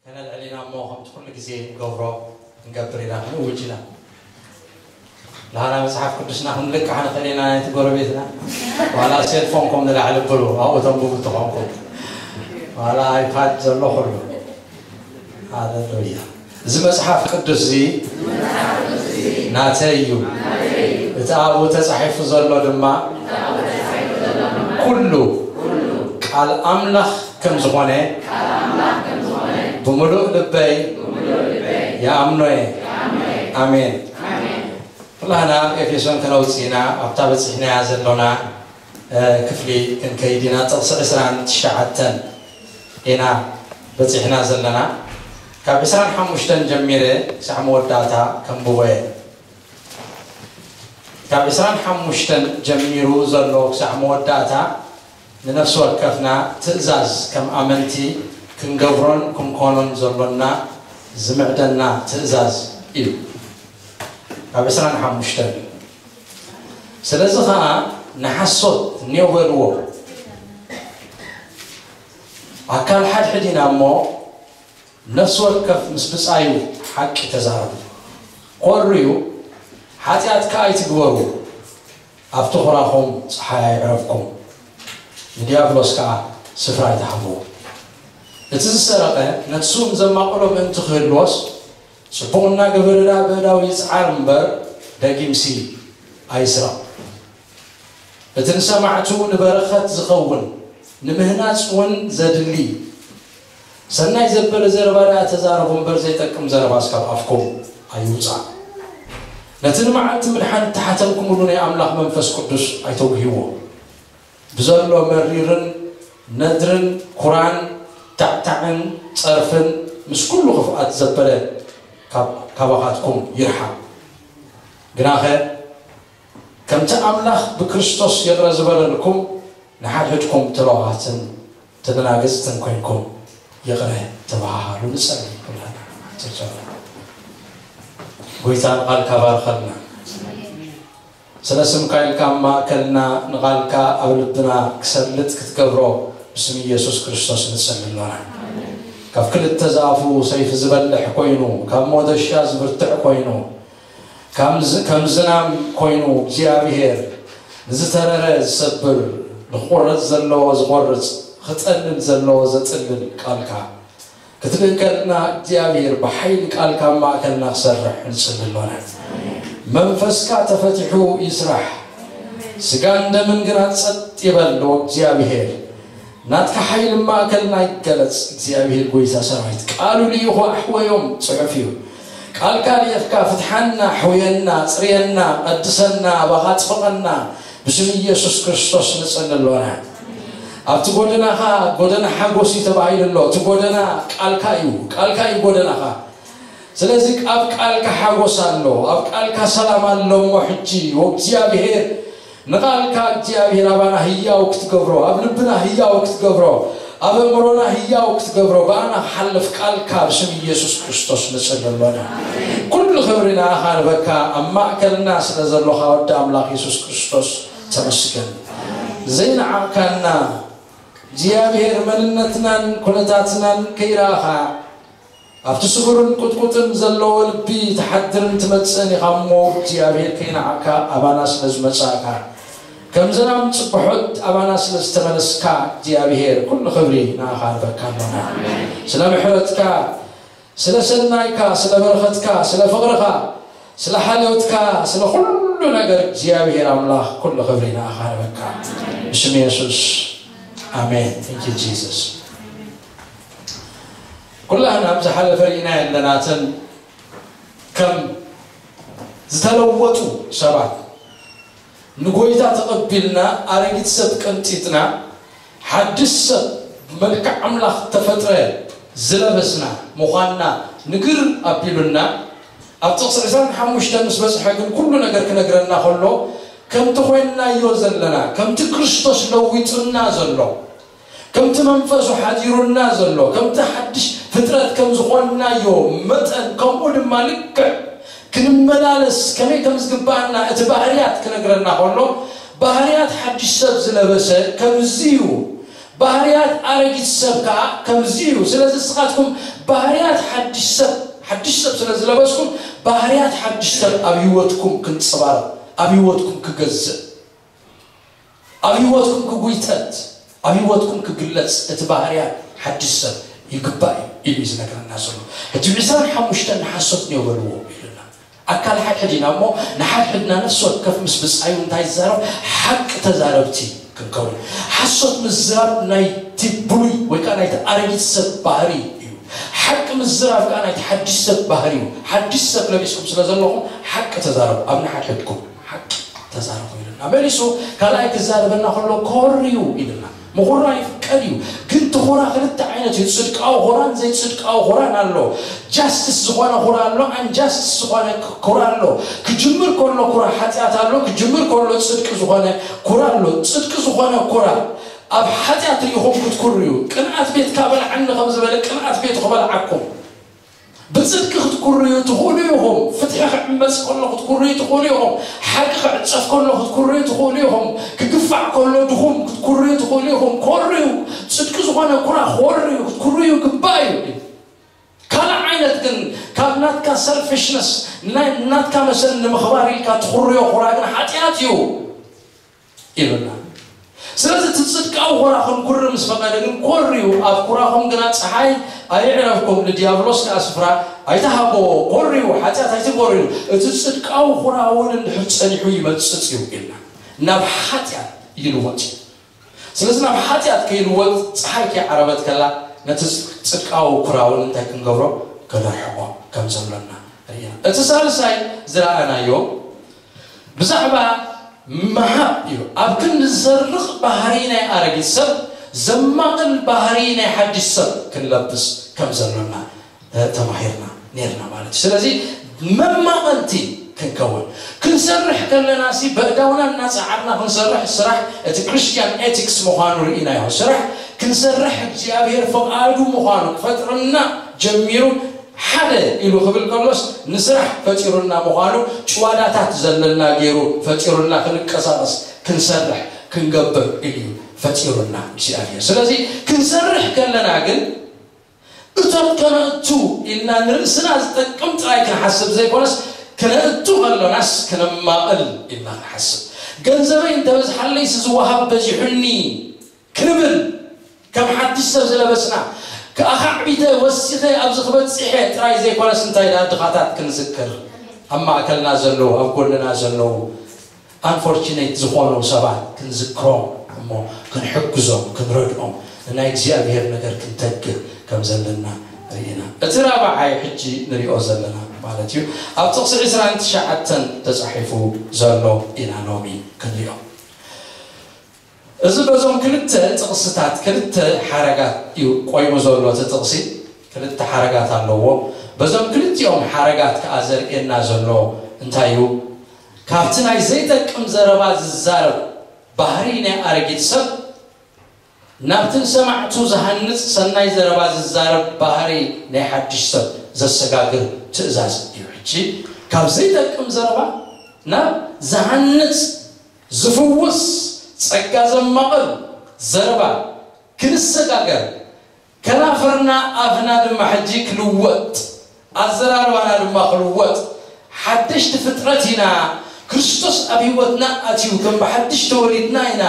ከነልዕል ኢና እሞ ከምቲ ኩሉ ግዜ ንገብሮ ክንገብር ኢና፣ ክንእውጅ ኢና። ለሃና መጽሓፍ ቅዱስና ክንልቅሕ ንኽእል ኢና፣ ናይቲ ጎረቤትና ዋላ ሴልፎንኩም ንላዕሊ ብሉ፣ ኣብኡ ተንብቡ ተኾንኩም ዋላ ኣይፓድ ዘሎ ኩሉ። ሃሌሉያ። እዚ መጽሓፍ ቅዱስ እዚ ናተይ እዩ። እቲ ኣብኡ ተጻሒፉ ዘሎ ድማ ኩሉ ቃል ኣምላኽ ከም ዝኾነ ብምሉእ ልበይ ይኣምኖ እየ። ኣሜን። ኩላህና ኣብ ኤፌሶን ከነውፅእ ኢና። ኣብታ በፂሕናያ ዘሎና ክፍሊ ክንከይድ ኢና። ጥቕሲ ዕስራን ትሽዓተን ኢና በፂሕና ዘለና። ካብ ዕስራን ሓሙሽተን ጀሚረ ክሳዕ መወዳእታ ከንብቦ እየ። ካብ ዕስራን ሓሙሽተን ጀሚሩ ዘሎ ክሳዕ መወዳእታ ንነፍሲ ወከፍና ትእዛዝ ከም ኣመንቲ ክንገብሮን ክንኮኖን ዘሎና ዝምዕደና ትእዛዝ እዩ። ካብ ዕስራን ሓሙሽተን ስለዚ ኸዓ ንሓሶት እኔው በልዎ። ኣካል ሓድሕድ ኢና እሞ ነፍሲ ወከፍ ምስ ብጻዩ ሓቂ ተዛረቡ። ኮርዩ ሓጢኣት ከኣ ኣይትግበሩ። ኣብቲ ኹራኹም ጸሓይ ኣይዕረፍኩም፣ ንዲያብሎስ ከኣ ስፍራ ኣይትሃብዎ። እቲ ዝሰረቐ ነቲ ስኡን ዘማቕሎ ምእንቲ ክህልዎስ፣ ጽቡቕ እናገበረ ደኣ ብእዳው ይጽዓር እምበር፣ ደጊምሲ ኣይስረቕ። እቲ ንሰማዕቱ ንበረኸት ዝኸውን፣ ንምህናጽ እውን ዘድሊ፣ ሰናይ ዘበለ ዘረባ ደኣ ተዛረቡ እምበር፣ ዘይጠቅም ዘረባስ ካብ ኣፍኩም ኣይውጻእ። ነቲ ንመዓልቲ ምድሓን እተሓተምኩምሉ ናይ ኣምላኽ መንፈስ ቅዱስ ኣይተጉህይዎ። ብዘሎ መሪርን ነድርን ኩራን ታዕታዕን ጸርፍን ምስ ኩሉ ክፍኣት ዘበለ ካብ-፣ ካባኻትኩም ይርሓቕ። ግናኸ ከምቲ ኣምላኽ ብክርስቶስ ይቕረ ዝበለልኩም፣ ንሓድሕድኩም ተለዋዋትን ተደናገጽትን ኮይንኩም ይቕረ ተባሃሃሉ። ንጸሊ ኩላና። ጨብጨባ። ጎይታ ንቓልካ ባርኸልና። ስለ ስምካ ኢልካ ኣብ ማእከልና ንቓልካ ኣብ ልብና ክሰልጥ ክትገብሮ ብስም ኢየሱስ ክርስቶስ ንጸሊ ኣሎና። ካብ ክልተ ዛፉ ሰይፊ ዝበልሕ ኮይኑ፣ ካብ ሞደሻ ዝብርትዕ ኮይኑ፣ ከም ዝ-፣ ከም ዝናም ኮይኑ እግዚኣብሔር ንዝተረረ ዝሰብር፣ ንኽቑረጽ ዘለዎ ዝቖርጽ፣ ክጠልል ዘለዎ ዘጥልል ቃልካ ክትልእከልና እግዚኣብሔር ብሓይሊ ቃልካ ኣብ ማእከልና ክሰርሕ ንጽሊ ኣሎና። መንፈስካ ተፈቲሑ ይስራሕ። ስጋን ደምን ግና ጸጥ ይበል። እግዚኣብሔር ናትካ ሓይሊ ማእከልና ይገለጽ። እግዚኣብሔር ጎይታ ሰራዊት ቃሉ ልኢኹ ኣሕወዮም ጽሑፍ እዩ። ቃልካ ልኢኽካ ፍትሓና፣ ሕውየና፣ ጽርየና፣ ቀድሰና፣ ኣባኻ ኣጽብቐና ብስም ኢየሱስ ክርስቶስ ንጽሊ ኣሎና። ኣብቲ ጎደናኻ ጎደና ሓጎስ እዩ ተባሂሉ ኣሎ። እቲ ጎደና ቃልካ እዩ። ቃልካ እዩ ጎደናኻ። ስለዚ ኣብ ቃልካ ሓጎስ ኣሎ፣ ኣብ ቃልካ ሰላም ኣሎ። እሞ ሕጂ ወእግዚኣብሔር ንቓልካ እግዚኣብሔር ኣባና ህያው ክትገብሮ፣ ኣብ ልብና ህያው ክትገብሮ፣ ኣብ ኣእምሮና ህያው ክትገብሮ፣ ብኣና ክሓልፍ ቃልካ ብስም ኢየሱስ ክርስቶስ ንጽሊ ኣሎና። ኩሉ ክብሪ ንኣኻ ንበካ፣ ኣብ ማእከልና ስለ ዘሎኻ ወዲ ኣምላኽ የሱስ ክርስቶስ ተመስገን። ዘይነዓቕካና እግዚኣብሔር መንነትናን ኩነታትናን ከይረኣኻ ኣብቲ ስጉርን ቁጥቁጥን ዘለዎ ልቢ ትሓድርን ትመጽእን ኢኻ እሞ እግዚኣብሔር ከይነዓቕካ ኣባና ስለ ዝመጻእካ፣ ከም ዝናም ጽብሖት ኣባና ስለ ዝተመለስካ እግዚኣብሔር ኩሉ ክብሪ ንኣኻ ንበካ ኣሎና። ስለ ምሕረትካ፣ ስለ ሰናይካ፣ ስለ በረኸትካ፣ ስለ ፍቕርኻ፣ ስለ ሓልዮትካ፣ ስለ ኩሉ ነገር እግዚኣብሔር ኣምላኽ ኩሉ ክብሪ ንኣኻ ንበካ። ብስም የሱስ ኣሜን። Thank you Jesus። ኩላህና ኣብ ዝሓለፈ ርኢና ኣለናትን ከም ዝተለወጡ ሰባት ንጎይታ ተቐቢልና ኣረጊት ሰብ ቀንጢጥና ሓድሽ ሰብ ብመልክዕ ኣምላኽ ተፈጥረ ዝለበስና ምዃንና ንግር ኣቢሉና ኣብ ጥቕሲ ዕስራን ሓሙሽተን ምስ በጽሐ ግን ኩሉ ነገር ክነግረና ከሎ ከምቲ ኮይንናዮ ዘለና ከምቲ ክርስቶስ ለዊጡና ዘሎ ከምቲ መንፈሱ ሓዲሩና ዘሎ ከምቲ ሓድሽ ፍጥረት ከም ዝኾንናዮ መጠን ከምኡ ድማ ልክዕ ክንመላለስ ከመይ ከም ዝግባኣና እቲ ባህርያት ክነግረና ከሎ ባህርያት ሓድሽ ሰብ ዝለበሰ ከምዚ እዩ። ባህርያት ኣረጊት ሰብ ከኣ ከምዚ እዩ። ስለዚ ንስኻትኩም ባህርያት ሓድሽ ሰብ፣ ሓድሽ ሰብ ስለ ዝለበስኩም፣ ባህርያት ሓድሽ ሰብ ኣብ ህይወትኩም ክንጸባረቕ፣ ኣብ ህይወትኩም ክገዝእ፣ ኣብ ህይወትኩም ክጉይተት፣ ኣብ ህይወትኩም ክግለጽ እቲ ባህርያት ሓድሽ ሰብ ይግባእ እዩ ኢሉ እዩ ዝነግረና ዘሎ። ሕጂ ዕስራን ሓሙሽተን ንሓሶት ንዮ በልዎ ኢሉና። ኣካል ሓድሕድ ኢና እሞ ንሓድሕድና ነፍሲ ወከፍ ምስ ብጻዩ እንታይ ይዛረብ? ሓቂ ተዛረብቲ ክንከውን። ሓሶት ምዝራብ ናይቲ ብሉይ ወይ ከዓ ናይቲ ኣረጊት ሰብ ባህሪ እዩ። ሓቂ ምዝራብ ከዓ ናይቲ ሓድሽ ሰብ ባህሪ እዩ። ሓድሽ ሰብ ለቢስኩም ስለ ዘለኹም ሓቂ ተዛረቡ። ኣብ ንሓድሕድኩም ሓቂ ተዛረቡ ኢሉና። መሊሱ ካልኣይ ክዛረበና ከሎ ኮር እዩ ኢሉና። ምኹራ ይፍቀድ እዩ፣ ግን እቲ ኹራ ክልተ ዓይነት እዩ። ጽድቃዊ ኹራን ዘይጽድቃዊ ኹራን ኣሎ። ጃስቲስ ዝኾነ ኹራ ኣሎ፣ ኣንጃስቲስ ዝኾነ ኩራ ኣሎ። ክጅምር ከሎ ኩራ ሓጢኣት ኣሎ፣ ክጅምር ከሎ ጽድቂ ዝኾነ ኩራ ኣሎ። ጽድቂ ዝኾነ ኩራ ኣብ ሓጢኣት ርኢኹም ክትኩርዩ፣ ቅንኣት ቤትካ በልዓኒ ከም ዝበለ ቅንኣት ቤቱ ክበልዓኩም። ብጽድቂ ክትኩርዩ ትኽእሉ ኢኹም። ፍትሒ ክዕመጽ ከሎ ክትኩርዩ ትኽእሉ ኢኹም። ሓቂ ክዕጸፍ ከሎ ክትኩርዩ ትኽእሉ ኢኹም። ክግፋዕ ከሎ ድኹም ክትኩርዩ ትኽእሉ ኢኹም። ኮርዩ፣ ጽድቂ ዝኾነ ኩራ ኮርዩ ክትኩርዩ ግባእ እዩ። ካልእ ዓይነት ግን ካብ ናትካ ሰልፊሽነስ፣ ናይ ናትካ መሰል ንምኽባር ኢልካ ትኹርዮ ኩራ ግን ሓጢኣት እዩ ኢሉና። ስለዚ እቲ ጽድቃዊ ኩራ ክንኩሪ ምስ ፈቐደ ግን ኮርዩ፣ ኣብ ኩራኹም ግና ጸሓይ ኣይዕረብኩም፣ ንዲያብሎስ ከኣ ስፍራ ኣይትሃቦ። ኮርዩ፣ ሓጢኣት ኣይትግበሩ ኢሉ። እቲ ጽድቃዊ ኩራ እውን እንድሕር ጸኒሑ ይመጽጽ እዩ ኢልና ናብ ሓጢኣት ይልወጥ እዩ። ስለዚ ናብ ሓጢኣት ከይልወጥ ጸሓይ ከይዓረበት ከላ ነቲ ጽድቃዊ ኩራ እውን እንታይ ክንገብሮ? ከነርሕቆ ከም ዘሎና ርኢና። እቲ ሳልሳይ ዝረኣናዮ ብዛዕባ ምሃብ እዩ። ኣብ ክንዲ ዝሰርቕ ባህሪ ናይ ኣረጊት ሰብ ዘማቕል ባህሪ ናይ ሓድሽ ሰብ ክንለብስ ከም ዘሎና እ፣ ተማሂርና ነርና ማለት እዩ። ስለዚ መማቐልቲ ክንከውን ክንሰርሕ ከለና ሲ በእዳውና እናጸዓርና ክንሰርሕ ስራሕ እቲ ክርስቲያን ኤቲክስ ምዃኑ ርኢናዮ። ስራሕ ክንሰርሕ እግዚኣብሔር ፍቓዱ ምዃኑ ክፈጥርና ጀሚሩ ሓደ ኢሉ ክብል ከሎስ ንስራሕ ፈጢሩና ምዃኑ ጭዋዳታት ዘለና ገይሩ ፈጢሩና ክንቀሳቐስ ክንሰርሕ ክንገብር ኢሉ ፈጢሩና እግዚኣብሔር። ስለዚ ክንሰርሕ ከለና ግን እቶት ከነእቱ ኢልና ንርእስና ዝጠቅም ጥራይ ክንሓስብ ዘይኮነስ ከነእቱ ከሎናስ ከነማቕል ኢልና ክንሓስብ። ገንዘበይ እንተበዝሓለይስ ዝወሃብ በዚሑኒ ክንብል ከም ሓድሽ ሰብ ዝለበስና ኣኻዕቢተ ወሲኸ ኣብዚ ክበጽሕ እየ ጥራይ ዘይኮነስ እንታይ ደኣ ድኻታት ክንዝክር ኣብ ማእከልና ዘለዉ ኣብ ጎንና ዘለዉ ኣንፎርቹኔት ዝኾኑ ሰባት ክንዝክሮም እሞ ክንሕግዞም ክንረድኦም ንናይ እግዚኣብሔር ነገር ክንተግህ ከም ዘለና ርኢና። እቲ ራብዓይ ሕጂ ንሪኦ ዘለና ማለት እዩ ኣብ ጥቕሲ ዕስራን ትሽዓተን ተጻሒፉ ዘሎ ኢና ሎሚ ክንሪኦ። እዚ በዞም ክልተ ጥቕስታት ክልተ ሓረጋት እዩ ቆይሙ ዘሎ እቲ ጥቕሲ ክልተ ሓረጋት ኣለዎ። በዞም ክልቲኦም ሓረጋት ከዓ ዘርእየና ዘሎ እንታይ እዩ? ካብቲ ናይ ዘይጠቅም ዘረባ ዝዛረብ ባህሪ ናይ ኣረጊት ሰብ ናብቲ ንሰማዕቱ ዝሃንጽ ሰናይ ዘረባ ዝዛረብ ባህሪ ናይ ሓድሽ ሰብ ዘሰጋግር ትእዛዝ እዩ። ሕጂ ካብ ዘይጠቅም ዘረባ ናብ ዝሃንጽ ዝፍውስ ጸጋ ዘማቕል ዘረባ ክንሰጋገር ከናፍርና ኣፍና ድማ ሕጂ ክልወጥ ኣዘራርባና ድማ ክልወጥ ሓደሽቲ ፍጥረት ኢና። ክርስቶስ ኣብ ህይወትና ኣትዩ ከም ብሓድሽ ተወሊድና ኢና።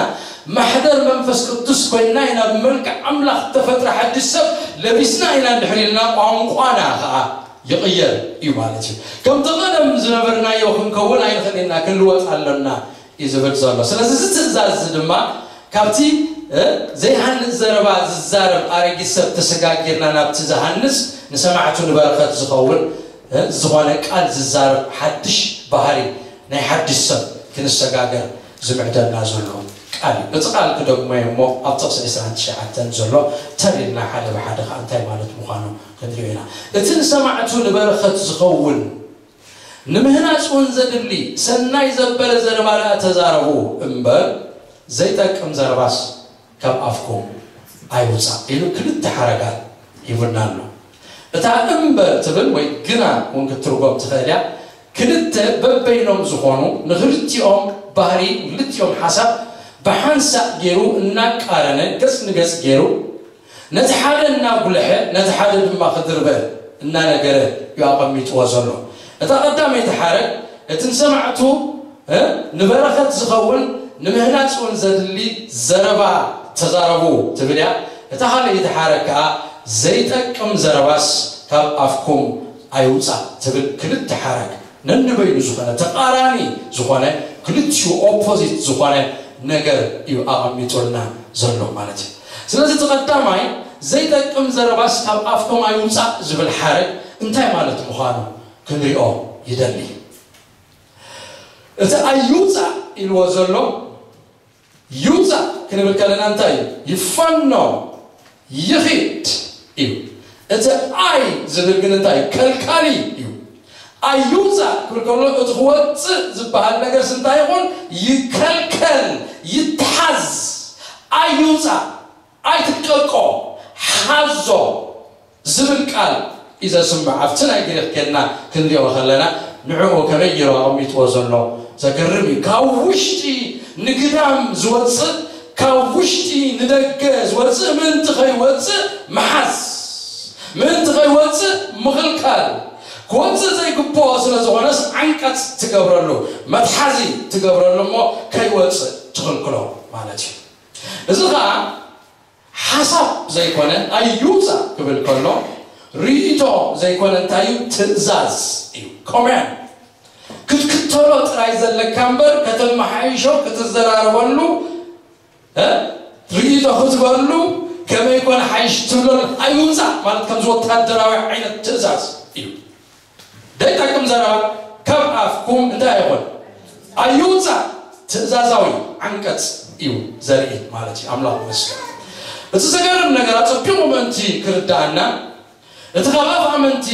ማሕደር መንፈስ ቅዱስ ኮይንና ኢና። ብመልክዕ ኣምላኽ ተፈጥረ ሓድሽ ሰብ ለቢስና ኢና እንድሕር ኢልና ቋንቋና ከዓ ይቕየር እዩ ማለት እዩ። ከምቲ ቀደም ዝነበርናዮ ክንከውን ኣይንኽእል ኢና፣ ክንልወጥ ኣሎና እዩ ዝብል ዘሎ። ስለዚ እዚ ትእዛዝ እዚ ድማ ካብቲ እ፣ ዘይሃንጽ ዘረባ ዝዛረብ ኣረጊት ሰብ ተሰጋጊርና ናብቲ ዝሃንጽ ንሰማዕቱ ንበረኸት ዝኸውን እ፣ ዝኾነ ቃል ዝዛረብ ሓድሽ ባህሪ ናይ ሓድሽ ሰብ ክንሰጋገር ዝምዕደልና ዘሎ ቃል እዩ። እቲ ቃል ክደግሞ እየ እሞ ኣብ ጥቕሲ ዕስራን ትሽዓተን ዘሎ ተሪርና ሓደ ብሓደ ከዓ እንታይ ማለት ምዃኑ ክንሪኦ ኢና። እቲ ንሰማዕቱ ንበረኸት ዝኸውን ንምህናጽ እውን ዘድሊ ሰናይ ዘበለ ዘረባ ደኣ ተዛረቡ እምበር ዘይጠቅም ዘረባስ ካብ ኣፍኩም ኣይውጻእ ኢሉ ክልተ ሓረጋት ሂቡና ኣሎ። እታ እምበር ትብል ወይ ግና እውን ክትትርጎም ትኽእል እያ። ክልተ በበይኖም ዝኾኑ ንክልቲኦም ባህሪ ንክልቲኦም ሓሳብ ብሓንሳእ ገይሩ እናቃረነ፣ ገጽ ንገጽ ገይሩ፣ ነቲ ሓደ እናጉልሐ፣ ነቲ ሓደ ድማ ክድርበ እናነገረ እዩ ኣቐሚጥዎ ዘሎ። እታ ቀዳመይቲ ሓረግ፣ እቲ ንሰማዕቱ፣ እ፣ ንበረኸት ዝኸውን፣ ንምህናጽ እውን ዘድሊ ዘረባ ተዛረቡ ትብል እያ። እታ ካልኣይቲ ሓረግ ከኣ፣ ዘይጠቅም ዘረባስ ካብ ኣፍኩም ኣይውጻእ ትብል ክልተ ሓረግ፣ ነንበይኑ ዝኾነ፣ ተቓራኒ ዝኾነ፣ ክልቲኡ ኦፖዚት ዝኾነ ነገር እዩ ኣቐሚጡልና ዘሎ ማለት እዩ። ስለዚ እቲ ቀዳማይ፣ ዘይጠቅም ዘረባስ ካብ ኣፍኩም ኣይውጻእ ዝብል ሓረግ እንታይ ማለት ምዃኑ ክንሪኦ ይደሊ። እቲ ኣይውጻእ ኢልዎ ዘሎ፣ ይውጻእ ክንብል ከለና እንታይ እዩ? ይፋኖ፣ ይኺድ እዩ። እቲ ኣይ ዝብል ግን እንታይ እዩ? ከልካሊ እዩ። ኣይውጻእ ክብል ከሎ፣ እቲ ክወጽእ ዝበሃል ነገርስ እንታይ ይኹን? ይከልከል፣ ይተሓዝ። ኣይውጻእ፣ ኣይትልቀቆ፣ ሓዞ ዝብል ቃል እዩ ዘስምዕ። ኣብቲ ናይ ግሪኽ ኬድና ክንሪኦ ከለና፣ ንዕኡ ከመይ ገይሩ ኣቐሚጥዎ ዘሎ ዘገርም እዩ። ካብ ውሽጢ ንግዳም ዝወጽእ፣ ካብ ውሽጢ ንደገ ዝወጽእ፣ ምእንቲ ከይወጽእ ምሓዝ፣ ምእንቲ ከይወጽእ ምኽልካል፣ ክወጽእ ዘይግብኦ ስለ ዝኾነስ ዓንቀጽ ትገብረሉ፣ መትሓዚ ትገብረሉ፣ እሞ ከይወጽእ ትኽልክሎ ማለት እዩ። እዚ ኸኣ ሓሳብ ዘይኮነ፣ ኣይውጻእ ክብል ከሎ፣ ርእይቶ ዘይኮነ፣ እንታይ እዩ? ትእዛዝ እዩ። ኮማንድ። ክትክተሎ ጥራይ ዘለካ እምበር፣ ከተመሓይሾ፣ ክትዘራረበሉ፣ እ? ርእይቶ ክትበሉ፣ ከመይ ኮነ ሓይሽ ትብለሉ፣ ኣይውጻእ ማለት ከምዚ ወታደራዊ ዓይነት ትእዛዝ እዩ። ዘይጠቅም ዘረባ ካብ ኣፍኩም እንታይ ኣይኹን? ኣይውጻእ። ትእዛዛዊ ዓንቀጽ እዩ ዘርኢ ማለት እዩ። ኣምላኽ ይመስገን። እቲ ዘገርም ነገር፣ ኣጸቢቑ ምእንቲ ክርድኣና፣ እቲ ካብ ኣፍ ኣመንቲ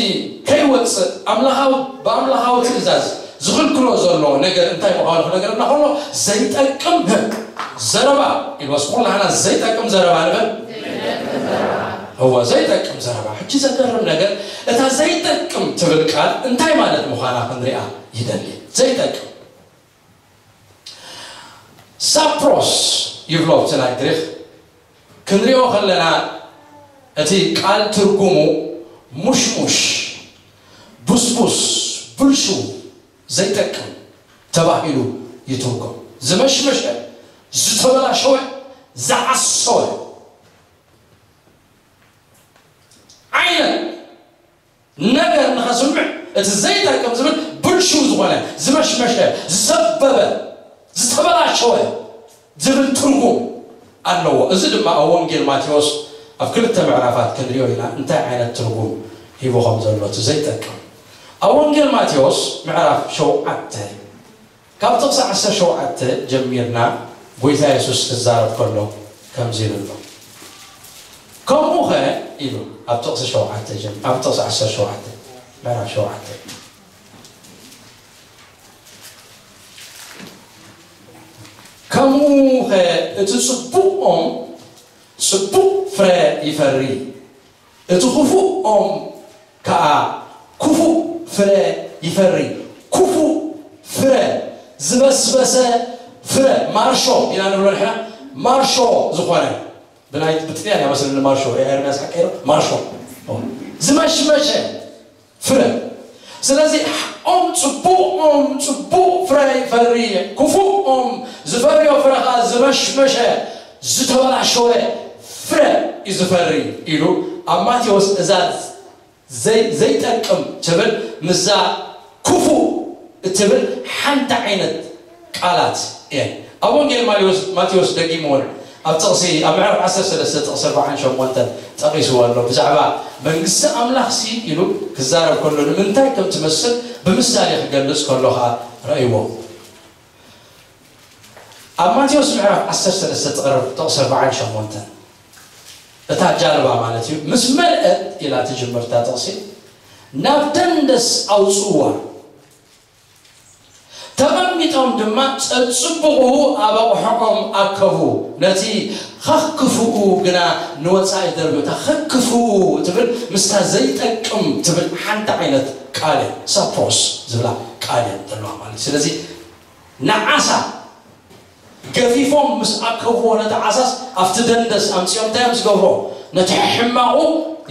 ከይወጽእ፣ ኣምላኻዊ፣ ብኣምላኻዊ ትእዛዝ ዝኽልክሎ ዘሎ ነገር እንታይ ምዃኑ ክነገረና ከሎ፣ ዘይጠቅም ዘረባ ኢልዎስ፣ ኩላህና ዘይጠቅም ዘረባ ንበል። እወ፣ ዘይጠቅም ዘረባ። ሕጂ ዘገርም ነገር፣ እታ ዘይጠቅም ትብል ቃል እንታይ ማለት ምዃና ክንሪኣ ይደሊ። ዘይጠቅም። ሳፕሮስ ይብሎ እቲ ናይ ግሪኽ። ክንሪኦ ከለና፣ እቲ ቃል ትርጉሙ ሙሽሙሽ፣ ቡስቡስ፣ ብልሹ፣ ዘይጠቅም ተባሂሉ ይትርጎም። ዝመሽመሸ፣ ዝተበላሸወ፣ ዝዓሰወ ዓይነት ነገር ንኸስምዕ፣ እቲ ዘይጠቅም ዝብል ብልሹ ዝኾነ፣ ዝመሽመሸ፣ ዝሰበበ፣ ዝተበላሸወ ዝብል ትርጉም ኣለዎ። እዚ ድማ ኣብ ወንጌል ማቴዎስ ኣብ ክልተ ምዕራፋት ክንሪኦ ኢና፣ እንታይ ዓይነት ትርጉም ሂቡ ከም ዘሎ እቲ ዘይጠቅም። ኣብ ወንጌል ማቴዎስ ምዕራፍ ሸውዓተ፣ ካብ ጥቕሲ ዓሰርተ ሸውዓተ ጀሚርና፣ ጎይታ የሱስ ክዛረብ ከሎ ከምዚ ኢሉ ኣሎ። ከምኡ ኸ ኢሉ፣ ኣብ ጥቕሲ ሸውዓተ ጀም-፣ ኣብ ጥቕሲ ዓሰርተ ሸውዓተ፣ ምዕራፍ ሸውዓተ። ከምኡ ኸ እቲ ጽቡቕ ኦም ጽቡቕ ፍረ ይፈሪ፣ እቲ ክፉእ ኦም ከኣ ክፉእ ፍረ ይፈሪ። ክፉእ ፍረ፣ ዝበስበሰ ፍረ፣ ማርሾ ኢና ንብሎ ንሕና። ማርሾ ዝኾነ፣ ብናይ፣ ብጥልያን እያ መስለኒ ማርሾ፣ ኤርምያስ ሓቀይ ዶ? ማርሾ። ዝመሽመሸ ፍረ። ስለዚ ኦም ጽቡቕ ኦም ጽቡቕ ፍረ ይፈሪ፣ ክፉእ ኦም ዝፈርዮ ፍረ ኸኣ ዝመሽመሸ፣ ዝተበላሸወ ፍረ እዩ ዝፈሪ ኢሉ ኣብ ማቴዎስ እዛ ዘይ-፣ ዘይጠቅም ትብል ምስዛ ክፉእ እትብል ሓንቲ ዓይነት ቃላት እየን። ኣብ ወንጌል ማቴዎስ፣ ማቴዎስ ደጊሙ እውን ኣብ ጥቕሲ፣ ኣብ ምዕራፍ ዓሰርተ ሰለስተ ጥቕሲ ኣርባዓን ሸሞንተን ጠቒስዎ ኣሎ። ብዛዕባ መንግስቲ ኣምላኽሲ ኢሉ ክዛረብ ከሎ ንምንታይ ከም ትመስል ብምሳሌ ክገልጽ ከሎ ኸኣ ረእይዎ። ኣብ ማቴዎስ ምዕራፍ ዓሰርተ ሰለስተ ጥቕርብ ጥቕሲ ኣርባዓን ሸሞንተን፣ እታ ጃልባ ማለት እዩ፣ ምስ መልአት ኢላ ትጅምር እታ ጥቕሲ፣ ናብ ደንደስ ኣውጽእዋ። ተቐሚጦም ድማ ጸጽብቑ ኣብ ኣቑሑኦም ኣከቡ። ነቲ ኸክፍኡ ግና ንወጻኢ ደርብታ ኸክፍኡ ትብል ምስታ ዘይጠቅም ትብል ሓንቲ ዓይነት ቃል እያ። ሳፕሮስ ዝብላ ቃል እየን ዘለዋ ማለት እዩ። ስለዚ ንዓሳ ገፊፎም ምስ ኣከብዎ ነቲ ዓሳስ ኣብቲ ደንደስ ኣምጺኦም እንታይ እዮም ዝገብሮ? ነቲ ሕማቑ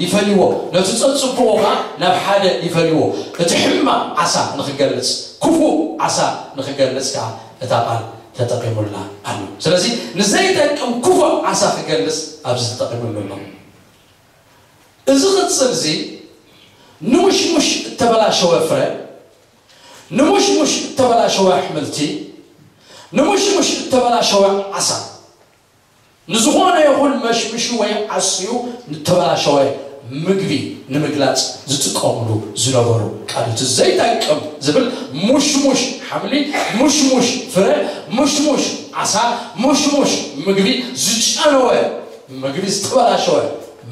ይፈልይዎ፣ ነቲ ጸጽቡቑ ኸዓ ናብ ሓደ ይፈልይዎ። እቲ ሕማቕ ዓሳ ንኽገልጽ፣ ክፉእ ዓሳ ንኽገልጽ ከኣ እታ ቃል ተጠቒሙላ ኣሎ። ስለዚ ንዘይጠቅም ክፉእ ዓሳ ክገልጽ ኣብዚ ተጠቒሙሉ ኣሎ። እዚ ቕጽል እዚ ንሙሽሙሽ እተበላሸወ ፍረ፣ ንሙሽሙሽ እተበላሸወ ኣሕምልቲ፣ ንሙሽሙሽ እተበላሸወ ዓሳ፣ ንዝኾነ ይኹን መሽምሹ ወይ ዓስዩ ንተበላሸወ ምግቢ ንምግላጽ ዝጥቀምሉ ዝነበሩ ቃል እቲ ዘይጠቅም ዝብል ሙሽሙሽ ሓምሊ፣ ሙሽሙሽ ፍረ፣ ሙሽሙሽ ዓሳ፣ ሙሽሙሽ ምግቢ፣ ዝጨነወ ምግቢ፣ ዝተበላሸወ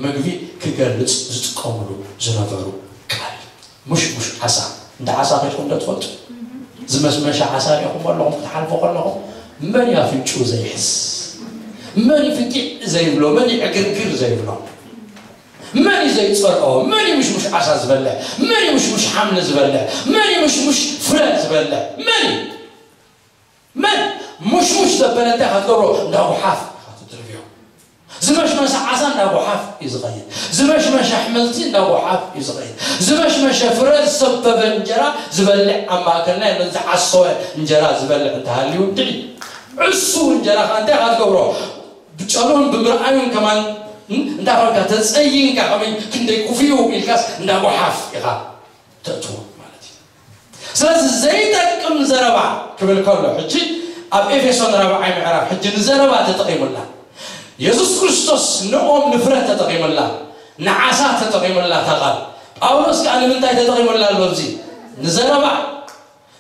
ምግቢ ክገልጽ ዝጥቀምሉ ዝነበሩ ቃል። ሙሽሙሽ ዓሳ። እንዳ ዓሳ ከይድኩም ዶ ትፈልጡ? ዝመሽመሸ ዓሳ ሪኢኹም ኣለኹም ክትሓልፉ ከለኹም፣ መን እዩ ኣፍንጭኡ ዘይሕስ? መን እዩ ፍጊዕ ዘይብሎ? መን እዩ ዕግርግር ዘይብሎ? መን እዩ ዘይጸልኦ? መን እዩ ምሽሙሽ ዓሳ ዝበልዕ? መን እዩ ምሽሙሽ ሓምሊ ዝበልዕ? መን እዩ ምሽሙሽ ፍረ ዝበልዕ? መን እዩ? መን? ሙሽሙሽ ዘበለ እንታይ ኢኻ ትገብሮ? እንዳ ጓሓፍ ኢኻ ትድርብዮ። ዝመሽመሸ ዓሳ እንዳ ጓሓፍ እዩ ዝኸይድ። ዝመሽመሸ ኣሕምልቲ እንዳ ጓሓፍ እዩ ዝኸይድ። ዝመሽመሸ ፍረ ዝሰበበ እንጀራ ዝበልዕ ኣብ ማእከልና የለን። ዝዓሰወ እንጀራ ዝበልዕ እንተሃልዩ እንድዒ። ዕሱብ እንጀራ ኸኣ እንታይ ኢኻ ትገብሮ? ብጨኑን ብምርኣዩን ከማን፣ እም፣ እንታይ ኾንካ ተጸይንካ ከመይ ክንደይ ክፉእ ኢልካስ እንዳ ጓሓፍ ኢኻ ተእትዎ ማለት እዩ። ስለዚ ዘይጠቅም ዘረባ ክብል ከሎ ሕጂ ኣብ ኤፌሶን ራብዓይ ምዕራፍ ሕጂ ንዘረባ ተጠቒሙላ። የሱስ ክርስቶስ ንኦም ንፍረ ተጠቒሙላ፣ ንዓሳ ተጠቒሙላ እታ ቃል። ጳውሎስ ከኣ ንምንታይ ተጠቒሙላ ኣሎ? ኣብዚ ንዘረባ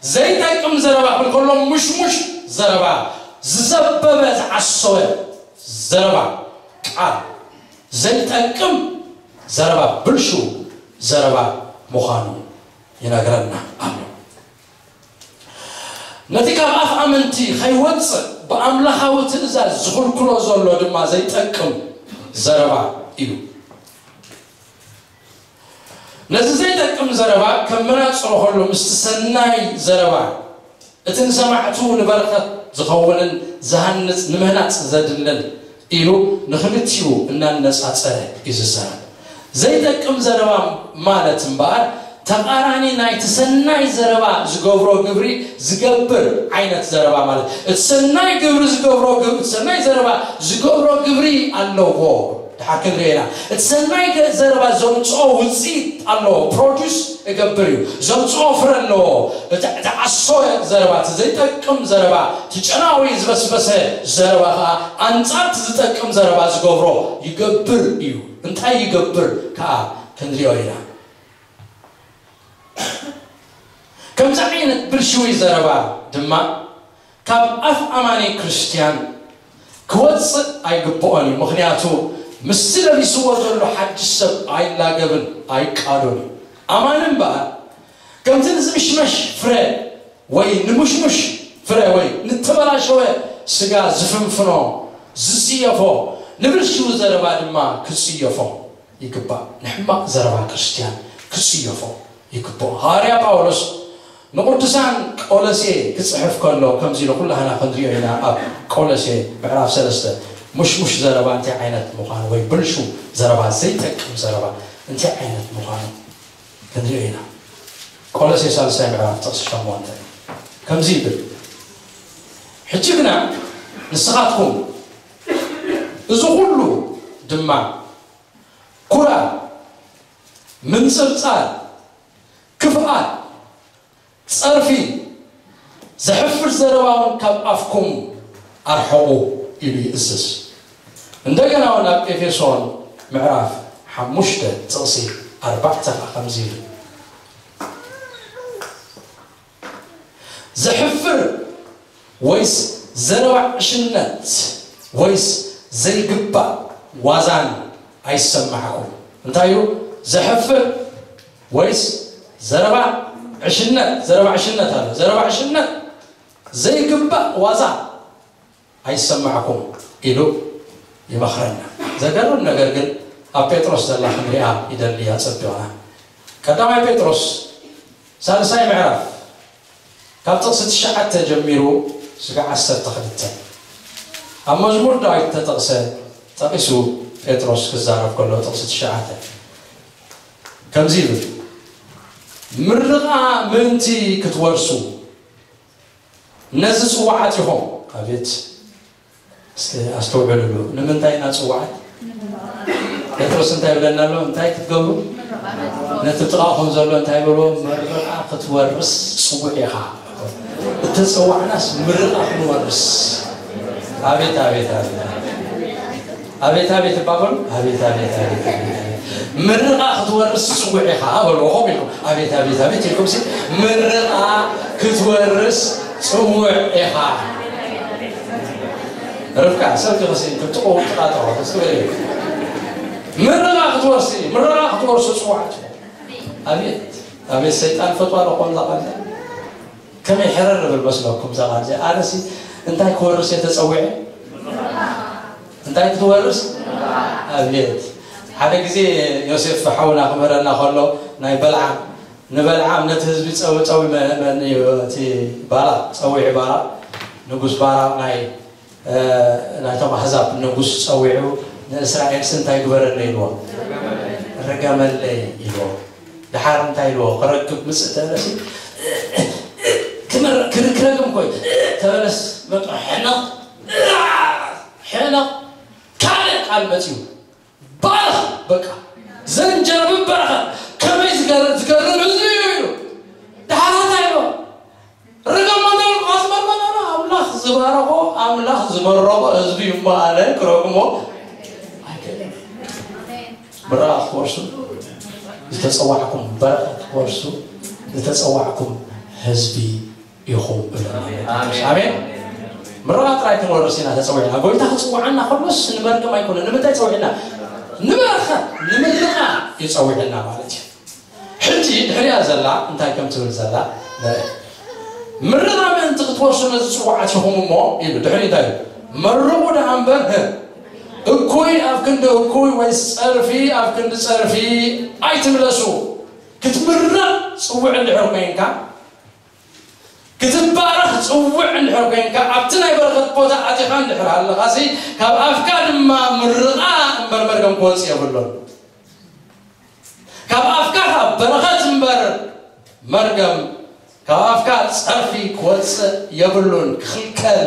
ዘይጠቅም ዘረባ ክብል ከሎ ምሽሙሽ ዘረባ፣ ዝሰበበ ዝዓሰወ ዘረባ ቃል ዘይጠቅም ዘረባ፣ ብልሹ ዘረባ ምዃኑ ይነግረና ኣሎ። ነቲ ካብ ኣፍ ኣመንቲ ከይወጽእ ብኣምላኻዊ ትእዛዝ ዝኽልክሎ ዘሎ ድማ ዘይጠቅም ዘረባ እዩ። ነዚ ዘይጠቅም ዘረባ ከም መናጽሮ ከሎ ምስቲ ሰናይ ዘረባ እቲ ንሰማዕቱ ንበረኸት ዝኸውንን ዝሃንጽ ንምህናጽ ዘድልን ኢሉ ንኽልቲኡ እናነጻጸረ እዩ ዝዛረብ። ዘይጠቅም ዘረባ ማለት እምበኣር ተቓራኒ ናይቲ ሰናይ ዘረባ ዝገብሮ ግብሪ ዝገብር ዓይነት ዘረባ ማለት። እቲ ሰናይ ግብሪ ዝገብሮ ግብ-፣ እቲ ሰናይ ዘረባ ዝገብሮ ግብሪ ኣለዎ። ድሓር ክንሪኦ ኢና። እቲ ሰናይ ገ-፣ ዘረባ ዘምጽኦ ውጽኢት ኣለዎ። ፕሮዲስ እገብር እዩ። ዘምጽኦ ፍረ ኣለዎ። እቲ፣ እቲ ዓሶ ዘረባ፣ እቲ ዘይጠቅም ዘረባ፣ እቲ ጨናዊ ዝበስበሰ ዘረባ ከኣ ኣንጻር እቲ ዝጠቅም ዘረባ ዝገብሮ ይገብር እዩ። እንታይ ይገብር ከኣ ክንሪኦ ኢና። ከምዚ ዓይነት ብልሽዊ ዘረባ ድማ ካብ ኣፍ ኣማኒ ክርስትያን ክወጽእ ኣይግብኦን እዩ። ምኽንያቱ ምስቲ ለቢስዎ ዘሎ ሓድሽ ሰብ ኣይላገብን ኣይቃዶን እዩ። ኣማኒ እምበኣር ከምቲ ንዝምሽመሽ ፍረ ወይ ንምሽሙሽ ፍረ ወይ ንተበላሸወ ስጋ ዝፍንፍኖ፣ ዝጽየፎ፣ ንብልሽዊ ዘረባ ድማ ክጽየፎ ይግባእ። ንሕማቕ ዘረባ ክርስትያን ክጽየፎ ይግብኦ። ሃዋርያ ጳውሎስ ንቅዱሳን ቆሎሴ ክጽሕፍ ከሎ ከምዚ ኢሉ ኩላህና ክንሪኦ ኢና። ኣብ ቆሎሴ ምዕራፍ ሰለስተ ምሽሙሽ ዘረባ እንታይ ዓይነት ምዃኑ ወይ ብልሹ ዘረባ፣ ዘይጠቅም ዘረባ እንታይ ዓይነት ምዃኑ ክንሪኦ ኢና። ቆሎሴ ሳልሳይ ምዕራፍ ጥቕሲ ሸሞንተ ከምዚ ይብል፣ "ሕጂ ግና ንስኻትኩም እዚ ኩሉ ድማ ኩራ፣ ምንጽርጻር፣ ክፍኣት፣ ጸርፊ፣ ዘሕፍር ዘረባ እውን ካብ ኣፍኩም ኣርሕቑ" ኢሉ ይእዝዝ። እንደገና እውን ኣብ ኤፌሶን ምዕራፍ ሓሙሽተ ጥቕሲ ኣርባዕተ ኸኣ ከምዚ ይብል፣ "ዘሕፍር ወይስ ዘረባ ዕሽነት ወይስ ዘይግባእ ዋዛን ኣይሰማዕኩም?" እንታይ እዩ? ዘሕፍር ወይስ ዘረባ ዕሽነት? ዘረባ ዕሽነት ኣሎ። ዘረባ ዕሽነት ዘይግባእ ዋዛ ኣይሰማዕኩም ኢሉ ይመኽረና። ዘገርም ነገር ግን ኣብ ጴጥሮስ ዘላ ክንሪኣ ይደሊ ኣጸቢቕና። ቀዳማይ ጴጥሮስ ሳልሳይ ምዕራፍ ካብ ጥቕሲ ትሽዓተ ጀሚሩ ስጋዕ ዓሰርተ ክልተ ኣብ መዝሙር ዳዊት ተጠቕሰ ጠቒሱ ጴጥሮስ ክዛረብ ከሎ ጥቕሲ ትሽዓተ ከምዚ ይብል፣ ምርቓ ምእንቲ ክትወርሱ ነዚ ጽዋዓት ኢኹም። ኣቤት እስቲ ኣስተውዕልሉ። ንምንታይ ኢና ጽዋዓት? ጴጥሮስ እንታይ ይብለና ኣሎ? እንታይ ክትገብሩ? ነቲ ጥቓኹም ዘሎ እንታይ በልዎ? ምርቓ ክትወርስ ጽውዕ ኢኻ። እተጸዋዕናስ ምርቓ ክንወርስ። ኣቤት ኣቤት ኣቤት ኣቤት ኣቤት እባ በሉ። ኣቤት ኣቤት ኣቤት ኣቤት ኣቤት። ምርቓ ክትወርስ ጽውዕ ኢኻ በልዎ። ኾም ኢልኩም ኣቤት ኣቤት ኣቤት ኢልኩም ሲ ምርቓ ክትወርስ ጽውዕ ኢኻ። ርብቃ ሰብ ዲኽሲ ክትጥቆ ጥቃጥሮ ክትብል ምርቓ ክትወርሲ ምርቓ ክትወርሱ ጽዋዕ። ኣቤት ኣቤት ሰይጣን ፈትዋ ለኾን ዛቃንተ ከመይ ሕረር ብል መስለኩም ዛቃንተ ኣነሲ እንታይ ክወርስ እየ ተጸዊዐ። እንታይ ክትወርስ? ኣቤት ሓደ ግዜ ዮሴፍ ሓውና ክምህረና ከሎ ናይ በልዓም ንበልዓም ነቲ ህዝቢ ጸው ጸው መ- መን እዩ እቲ ባራ ጸዊዒ ባራ ንጉስ ባራ ናይ ናይቶም ኣሕዛብ ንጉስ ጸዊዑ ንእስራኤልስ እንታይ ግበረለይ ኢልዎ? ርገመለይ ኢልዎ። ድሓር እንታይ ኢልዎ? ክረግም ምጽእ ተበለሲ ክረግም ኮይ ተበለስ በቃ ሕነቕ ሕነቕ ካልእ ቃል መጽኡ ባርኽ በቃ ዘንጀር ብበረኸ ከመይ ዝገርም ህዝቢ እዩ ኢሉ ድሓር እንታይ ኢልዎ? ርገም ኣምላኽ ኣስመርመና ኣምላኽ ዝባረኾ ኣምላኽ ዝመረቖ ህዝቢ እዩ እሞ ኣነ ክረግሞ ኣይክእልን። ምርቓ ክትወርሱ ዝተጸዋዕኩም በረኸት ክትወርሱ ዝተጸዋዕኩም ህዝቢ ኢኹም እብለና። ኣሜን። ምርቓ ጥራይ ክንወርስ ኢና ተጸዊዕና። ጎይታ ክጽውዓና ከሎስ ንመርገም ኣይኮነን። ንምንታይ ጸዊዕና? ንበረኸት ንምርቓ እዩ ጸዊዕና ማለት እዩ። ሕጂ ድሕሪያ ዘላ እንታይ ከም ትብል ዘላ ንርኢ። ምርቓ ምእንቲ ክትወርሱ ነዚ ጽዋዕ ኣቲኹም እሞ ኢሉ ድሕሪ እንታይ ኢሉ? መርቑ ደኣ እምበር ህ እኩይ ኣብ ክንዲ እኩይ ወይ ጸርፊ ኣብ ክንዲ ጸርፊ ኣይትምለሱ። ክትምረቕ ጽውዕ እንድሕር ኮይንካ ክትባረኽ ጽውዕ እንድሕር ኮይንካ ኣብቲ ናይ በረኸት ቦታ ኣቲኻ እንድሕር ኣለኻሲ ካብ ኣፍካ ድማ ምርቓ እምበር መርገም ክወጽእ የብሉን። ካብ ኣፍካ ካብ በረኸት እምበር መርገም ካብ ኣፍካ ጸርፊ ክወጽእ የብሉን፣ ክኽልከል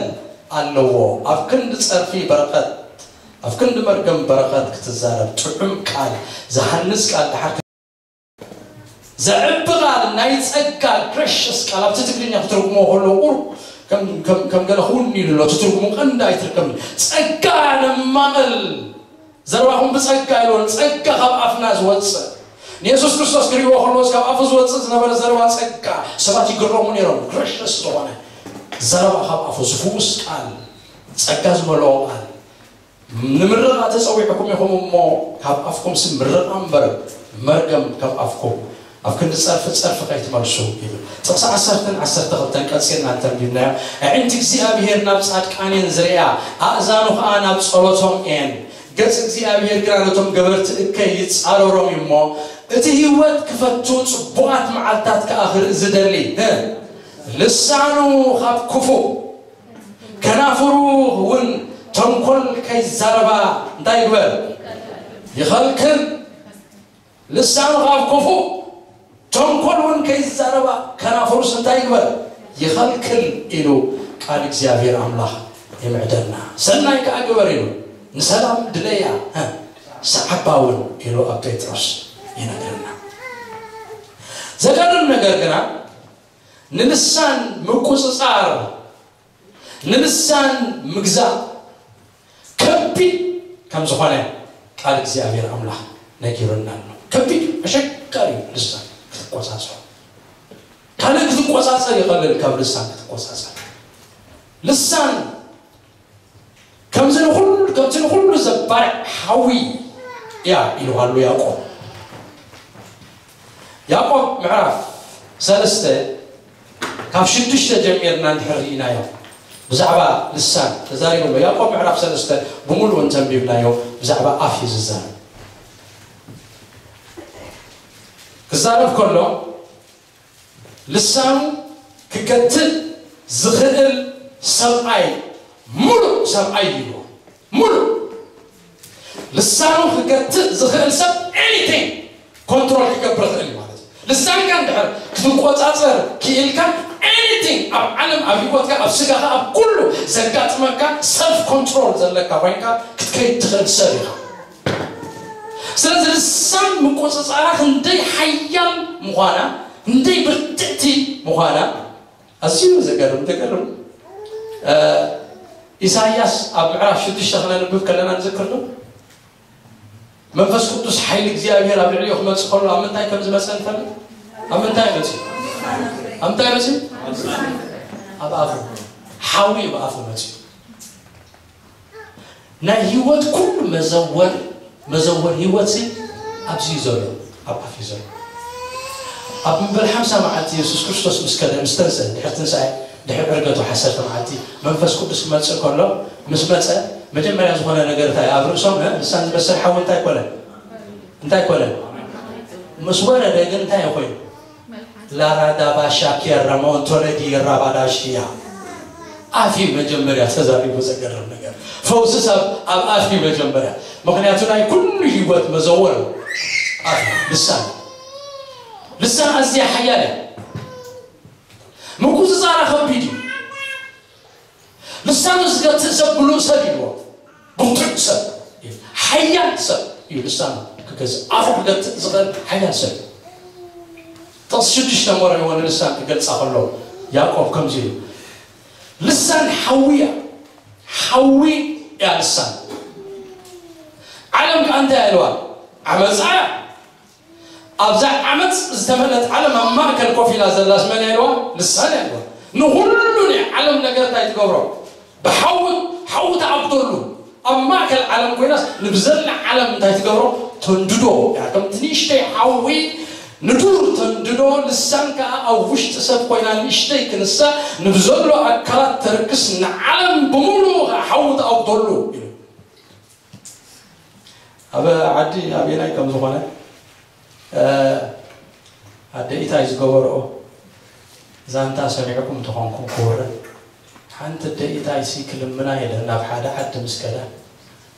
ኣለዎ። ኣብ ክንዲ ጸርፊ በረኸት ኣብ ክንዲ መርገም በረኸት ክትዛረብ ጥዑም ቃል ዝሃንጽ ቃል ድሓር ዘዕቢ ቃል ናይ ጸጋ gracious ቃል ኣብቲ ትግርኛ ክትርጉሞ ከሎ ቁር ከም ከም ከም ገለ ክውን ኢሉ ኣሎ ትርጉሙ ቀንዲ ኣይትርከብን ጸጋ ነማቕል ዘረባኹም ብጸጋ ኢልዎ ጸጋ ካብ ኣፍና ዝወጽእ ንየሱስ ክርስቶስ ክርእይዎ ከለዎስ ካብ ኣፉ ዝወጽእ ዝነበረ ዘረባ ጸጋ ሰባት ይግረሙ ነይሮም። Gracious ዝኾነ ዘረባ ካብ ኣፉ ዝፍውስ ቃል ጸጋ ዝመልኦ ቃል ንምርቓ ተጸዊዕኩም ኢኹም እሞ ካብ ኣፍኩም ስም ምርቓ እምበር መርገም ካብ ኣፍኩም ኣብ ክንዲ ጸርፊ ጸርፊ ከይትመልሱ ይብል። ጥቕሲ ዓሰርተን ዓሰርተ ክልተን ቀጺልና እንተንቢብናዮ ኣዒንቲ እግዚኣብሄር ናብ ጻድቃን እየን ዝርእያ ኣእዛኑ ኸኣ ናብ ጸሎቶም እየን። ገጽ እግዚኣብሄር ግና ነቶም ገበርቲ እከይ ይጻረሮም እዩ እሞ እቲ ህይወት ክፈቱ ጽቡቓት መዓልታት ከኣ ክርኢ ዝደሊ እ ልሳኑ ኻብ ክፉእ ከናፍሩ እውን ተንኮል ከይዛረባ እንታይ ይግበር ይኸልክል። ልሳኑ ካብ ክፉእ ተንኮል እውን ከይዛረባ ከናፍሩስ እንታይ ይግበር ይኸልክል ኢሉ ቃል እግዚኣብሔር ኣምላኽ ይምዕደልና። ሰናይ ከዓ ግበር ኢሉ ንሰላም ድለያ ሰዓባ እውን ኢሉ ኣብ ጴጥሮስ ይነግረና። ዘገርም ነገር ግና ንልሳን ምቁፅፃር ንልሳን ምግዛእ ከቢድ ከም ዝኾነ ቃል እግዚኣብሔር ኣምላኽ ነጊሩና ኣሎ። ከቢድ እዩ፣ ኣሸጋሪ እዩ ልሳን ክትቆጻጸር። ካልእ ክትቆጻጸር ይቐልል ካብ ልሳን ክትቆጻጸር። ልሳን ከምዚ ንኹሉ ከምቲ ንኹሉ ዘባርዕ ሓዊ እያ ኢሉ ኣሎ ያዕቆብ። ያዕቆብ ምዕራፍ ሰለስተ ካብ ሽዱሽተ ጀሚርና እንድሕር ርኢናዮ ብዛዕባ ልሳን ተዛሪቡ ኣሎ። ያዕቆብ ምዕራፍ ሰለስተ ብምሉኡ እንተንቢብናዮ ብዛዕባ ኣፍ እዩ ዝዛረብ። ክዛረብ ከሎ ልሳኑ ክገትእ ዝኽእል ሰብኣይ ምሉእ ሰብኣይ እዩ። ሙሉ ልሳኑ ክገትእ ዝኽእል ሰብ ኤኒቲንግ ኮንትሮል ክገብር ይኽእል እዩ ማለት እዩ። ልሳንካ እንድሕር ክትቆጻጸር ክኢልካ፣ ኤኒቲንግ ኣብ ዓለም፣ ኣብ ህይወትካ፣ ኣብ ስጋኻ፣ ኣብ ኩሉ ዘጋጥመካ ሰልፍ ኮንትሮል ዘለካ ኮይንካ ክትከይድ ትኽእል ሰብ ኢኻ። ስለዚ ልሳን ምቁጽጻራ ክንደይ ሓያል ምዃና፣ ክንደይ ብርትዕቲ ምዃና ኣዝዩ ዘገርም፣ ዘገርም። ኢሳይያስ ኣብ ምዕራፍ ሽዱሽተ ክነንብብ ከለና ንዝክር ዶ? መንፈስ ቅዱስ ሓይሊ እግዚኣብሔር ኣብ ልዕሊኡ ክመጽእ ከሎ ኣብ ምንታይ ከም ዝመጸ ንፈልጥ? ኣብ ምንታይ መጺኡ? ኣብ ምንታይ መጺኡ? ኣብ ኣፉ። ሓዊ ኣብ ኣፉ መጺኡ። ናይ ህይወት ኩሉ መዘወር፣ መዘወር ህይወት ሲ ኣብዚ እዩ ዘሎ፣ ኣብ ኣፍ እዩ ዘሎ። ኣብ ምበል ሓምሳ መዓልቲ የሱስ ክርስቶስ ምስ ከደ፣ ምስ ተንስአ፣ ድሕሪ ትንሳኤ፣ ድሕሪ ዕርገቱ ዓሰርተ መዓልቲ መንፈስ ቅዱስ ክመጽእ ከሎ፣ ምስ መጸ፣ መጀመርያ ዝኾነ ነገር እንታይ ኣብ ርእሶም፣ እ፣ ልሳን ዝበስር ሓዊ እንታይ ኮነ? እንታይ ኮነ? ምስ ወረደ ግን እንታይ ኮይኑ? ላራዳባሻ ኬራ ሞንቶረዲ ራባዳሽያ። ኣፍ እዩ መጀመርያ ተዛሪቡ። ዘገርም ነገር፣ ፈውስስ ኣብ ኣብ ኣፍ እዩ መጀመርያ። ምክንያቱ ናይ ኩሉ ህይወት መዘወር ኣፍ እዩ። ልሳን፣ ልሳን ኣዝያ ሓያል እያ። ምቁፅፃራ ከቢድ እዩ። ልሳኑ ዝገትእ ሰብ ብሉእ ሰብ ኢልዎ። ብርቱዕ ሰብ እዩ። ሓያል ሰብ እዩ። ልሳኑ ክገዝእ፣ ኣፉ ክገትእ ዝኽእል ሓያል ሰብ እዩ። ጥቕሲ ሽዱሽተ መርዕዎ ንልሳን ክገልጻ ከሎ ያዕቆብ ከምዚ ኢሉ፣ ልሳን ሓዊ እያ። ሓዊ እያ ልሳን። ዓለም ከኣ እንታይ ኢልዋ? ዓመጻ እያ። ኣብዛ ዓመጽ ዝተመልአት ዓለም ኣብ ማእከል ኮፍ ኢላ ዘላስ መን እያ ኢልዋ? ልሳን እያ ኢልዋ። ንኹሉ ናይ ዓለም ነገር እንታይ ትገብሮ? ብሓዊ፣ ሓዊ ትኣጉደሉ። ኣብ ማእከል ዓለም ኮይናስ ንብዘላ ዓለም እንታይ ትገብሮ? ተንድዶ እያ። ከምቲ ንእሽተይ ሓዊ ንዱር ተንድዶ፣ ልሳን ከኣ ኣብ ውሽጢ ሰብ ኮይና ንእሽተይ ክንሳ ንብዘሎ ኣካላት ተርክስ፣ ንዓለም ብምሉኡ ከኣ ሓዊ ትኣጉደሉ ኢሉ። ኣብ ዓዲ ኣበየናይ ከም ዝኾነ፣ እ፣ ኣደ ኢታይ ዝገበርኦ ዛንታ ሰሚዕኩም እንተኾንኩም ክውረድ፣ ሓንቲ ኣደ ኢታይ ሲ ክልምና ኢለን ናብ ሓደ ዓዲ ምስ ከዳ፣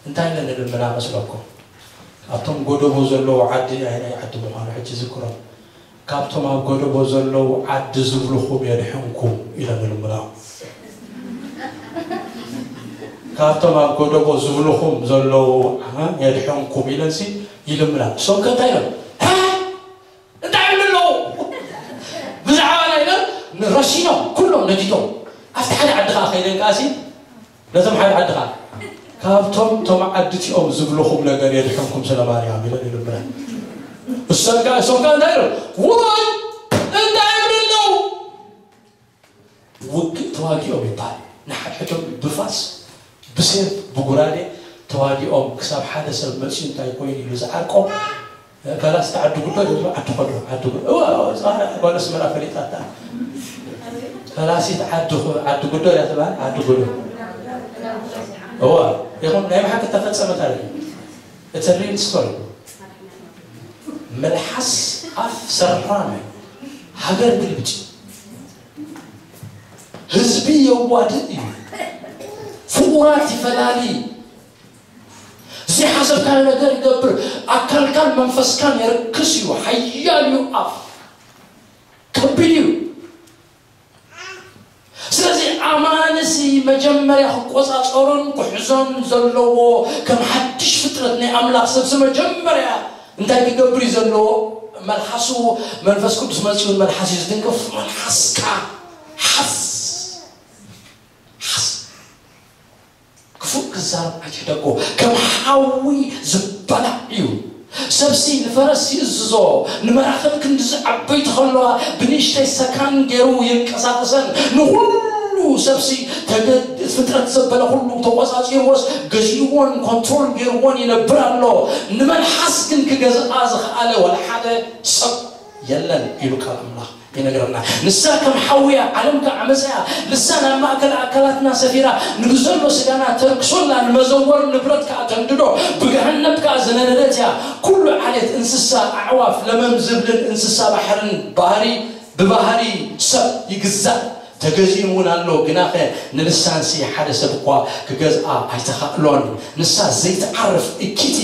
እንታይ ኢለን ንልምና መስለኩም? ኣብቶም ጎደቦ ዘለዉ ዓዲ፣ ኣየናይ ዓዲ ምዃኑ ሕጂ ዝክሮም፣ ካብቶም ኣብ ጎደቦ ዘለዉ ዓዲ ዝብልኹም የድሕንኩም ኢለን ይልምና። ካብቶም ኣብ ጎደቦ ዝብልኹም ዘለዉ፣ እ፣ የድሕንኩም ኢለንሲ ይልምና። እሶም ከ እንታይ ኢሎም? ሃ? እንታይ ይብሉ ኣለዉ? ብዛዕባ ናይ ኢለን ንረሲኖም፣ ኩሎም ነዲቶም። ኣብቲ ሓደ ዓዲ ከኣ ከይደን ከኣሲ ነቶም ሓደ ዓዲ ከኣ፣ ካብቶም ቶም ዓዲ እቲኦም ዝብልኹም ነገር የድሕንኩም ስለ ማርያም ኢለን ይልምና። እሶም ከኣ፣ እሶም ከኣ እንታይ ኢሎም? ውይ! እንታይ ይብሉ ኣለዉ? ውግእ ተዋጊኦም ይበሃል። ንሓድሕዶም ብፋስ፣ ብሴፍ፣ ብጉራዴ ተዋጊኦም ክሳብ ሓደ ሰብ መፅዩ እንታይ ኮይኑ ኢሉ ዝዓርቆም፣ ፈላሲት ዓዲ ጉዶ ይብሉ፣ ዓዲ ኮዶ፣ ዓዲ ጉዶ። እዋ፣ እዋ፣ እዋ፣ ጓል ኣስመራ ፈሊጣታ። ፈላሲት ዓዲ ኮ-፣ ዓዲ ጉዶ እያ ትበሃል፣ ዓዲ ጉዶ። እዋ፣ ይኹን ናይ ብሓቂ ተፈጸመ ታሪኽ። It's a real story። መልሓስ ኣፍ ሰራሚ ሃገር ግልብጭ። ህዝቢ የዋድእ እዩ። ፍቑራት ይፈላሊ። ዘይሓሰብካዮ ነገር ይገብር። ኣካልካን መንፈስካን የርክስ እዩ። ሓያል እዩ ኣፍ። ከቢድ እዩ። ስለዚ ኣማንሲ መጀመርያ ክቆጻጸሮን ክሕዞን ዘለዎ ከም ሓድሽ ፍጥረት ናይ ኣምላኽ ሰብሲ መጀመርያ እንታይ ክገብር እዩ ዘለዎ? መልሓሱ መንፈስ ቅዱስ መጺኡ መልሓስ እዩ ዝትንክፍ። መልሓስካ ሓዝ። ሓዝ። ክፉእ ክዛረብ ኣይትሕደጎ። ከም ሓዊ ዝበላዕ እዩ። ሰብሲ ንፈረስ ይእዝዞ፣ ንመራኽብ ክንድዚ ዓበይቲ ከለዋ ብንእሽተይ ሰካን ገይሩ የንቀሳቕሰን። ንኹሉ ሰብሲ ተገ-፣ ፍጥረት ዘበለ ኩሉ ተቖጻጺርዎስ ገዚእዎን ኮንትሮል ገይርዎን ይነብር ኣሎ። ንመልሓስ ግን ክገዝኣ ዝኸኣለ ወላ ሓደ ሰብ የለን ኢሉ ቃል ኣምላኽ ይነግረና። ንሳ ከም ሓዊ እያ፣ ዓለም ከኣ ዓመጻ እያ። ልሳን ኣብ ማእከል ኣካላትና ሰፊራ፣ ንብዘሎ ስጋና ተርክሶ ኣላ፣ ንመዘወር ንብረት ከኣ ተንድዶ፣ ብገሃነብ ከኣ ዝነደደት እያ። ኩሉ ዓሌት እንስሳ፣ ኣዕዋፍ፣ ለመም ዝብልን እንስሳ ባሕርን ባህሪ፣ ብባህሪ ሰብ ይግዛእ። ተገዚኡ እውን ኣሎ፣ ግናኸ ንልሳንሲ ሓደ ሰብ እኳ ክገዝኣ ኣይተኻእሎን። ንሳ ዘይትዓርፍ እኪቲ፣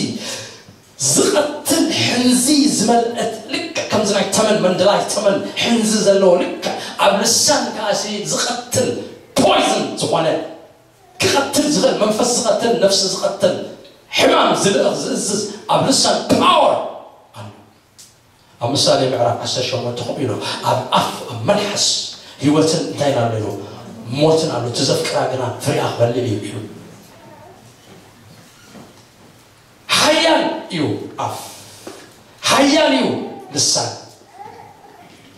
ዝቐትል ሕንዚ ዝመልአት፣ ልክዕ ከምዚ ናይ ተመን፣ መንደላይ ተመን ሕንዚ ዘለዎ፣ ልክዕ ኣብ ልሳን ከኣሲ ዝቐትል፣ ፖይዝን ዝኾነ፣ ክቐትል ዝኽእል፣ መንፈስ ዝቐትል፣ ነፍሲ ዝቐትል፣ ሕማም ዝልእኽ ዝእዝዝ ኣብ ልሳን ፓወር ኣሎ። ኣብ ምሳሌ ምዕራፍ ዓሰርተ ሸሞንተ ከምኡ ኢሉ፣ ኣብ ኣፍ፣ ኣብ መልሓስ ህይወትን እንታይ ኣሎ ኢሉ፣ ሞትን ኣሎ፣ እቲ ዘፍቅራ ግና ፍሬኣ ክበልዕ እዩ ኢሉ። ሓያል እዩ ኣፍ፣ ሓያል እዩ ልሳን።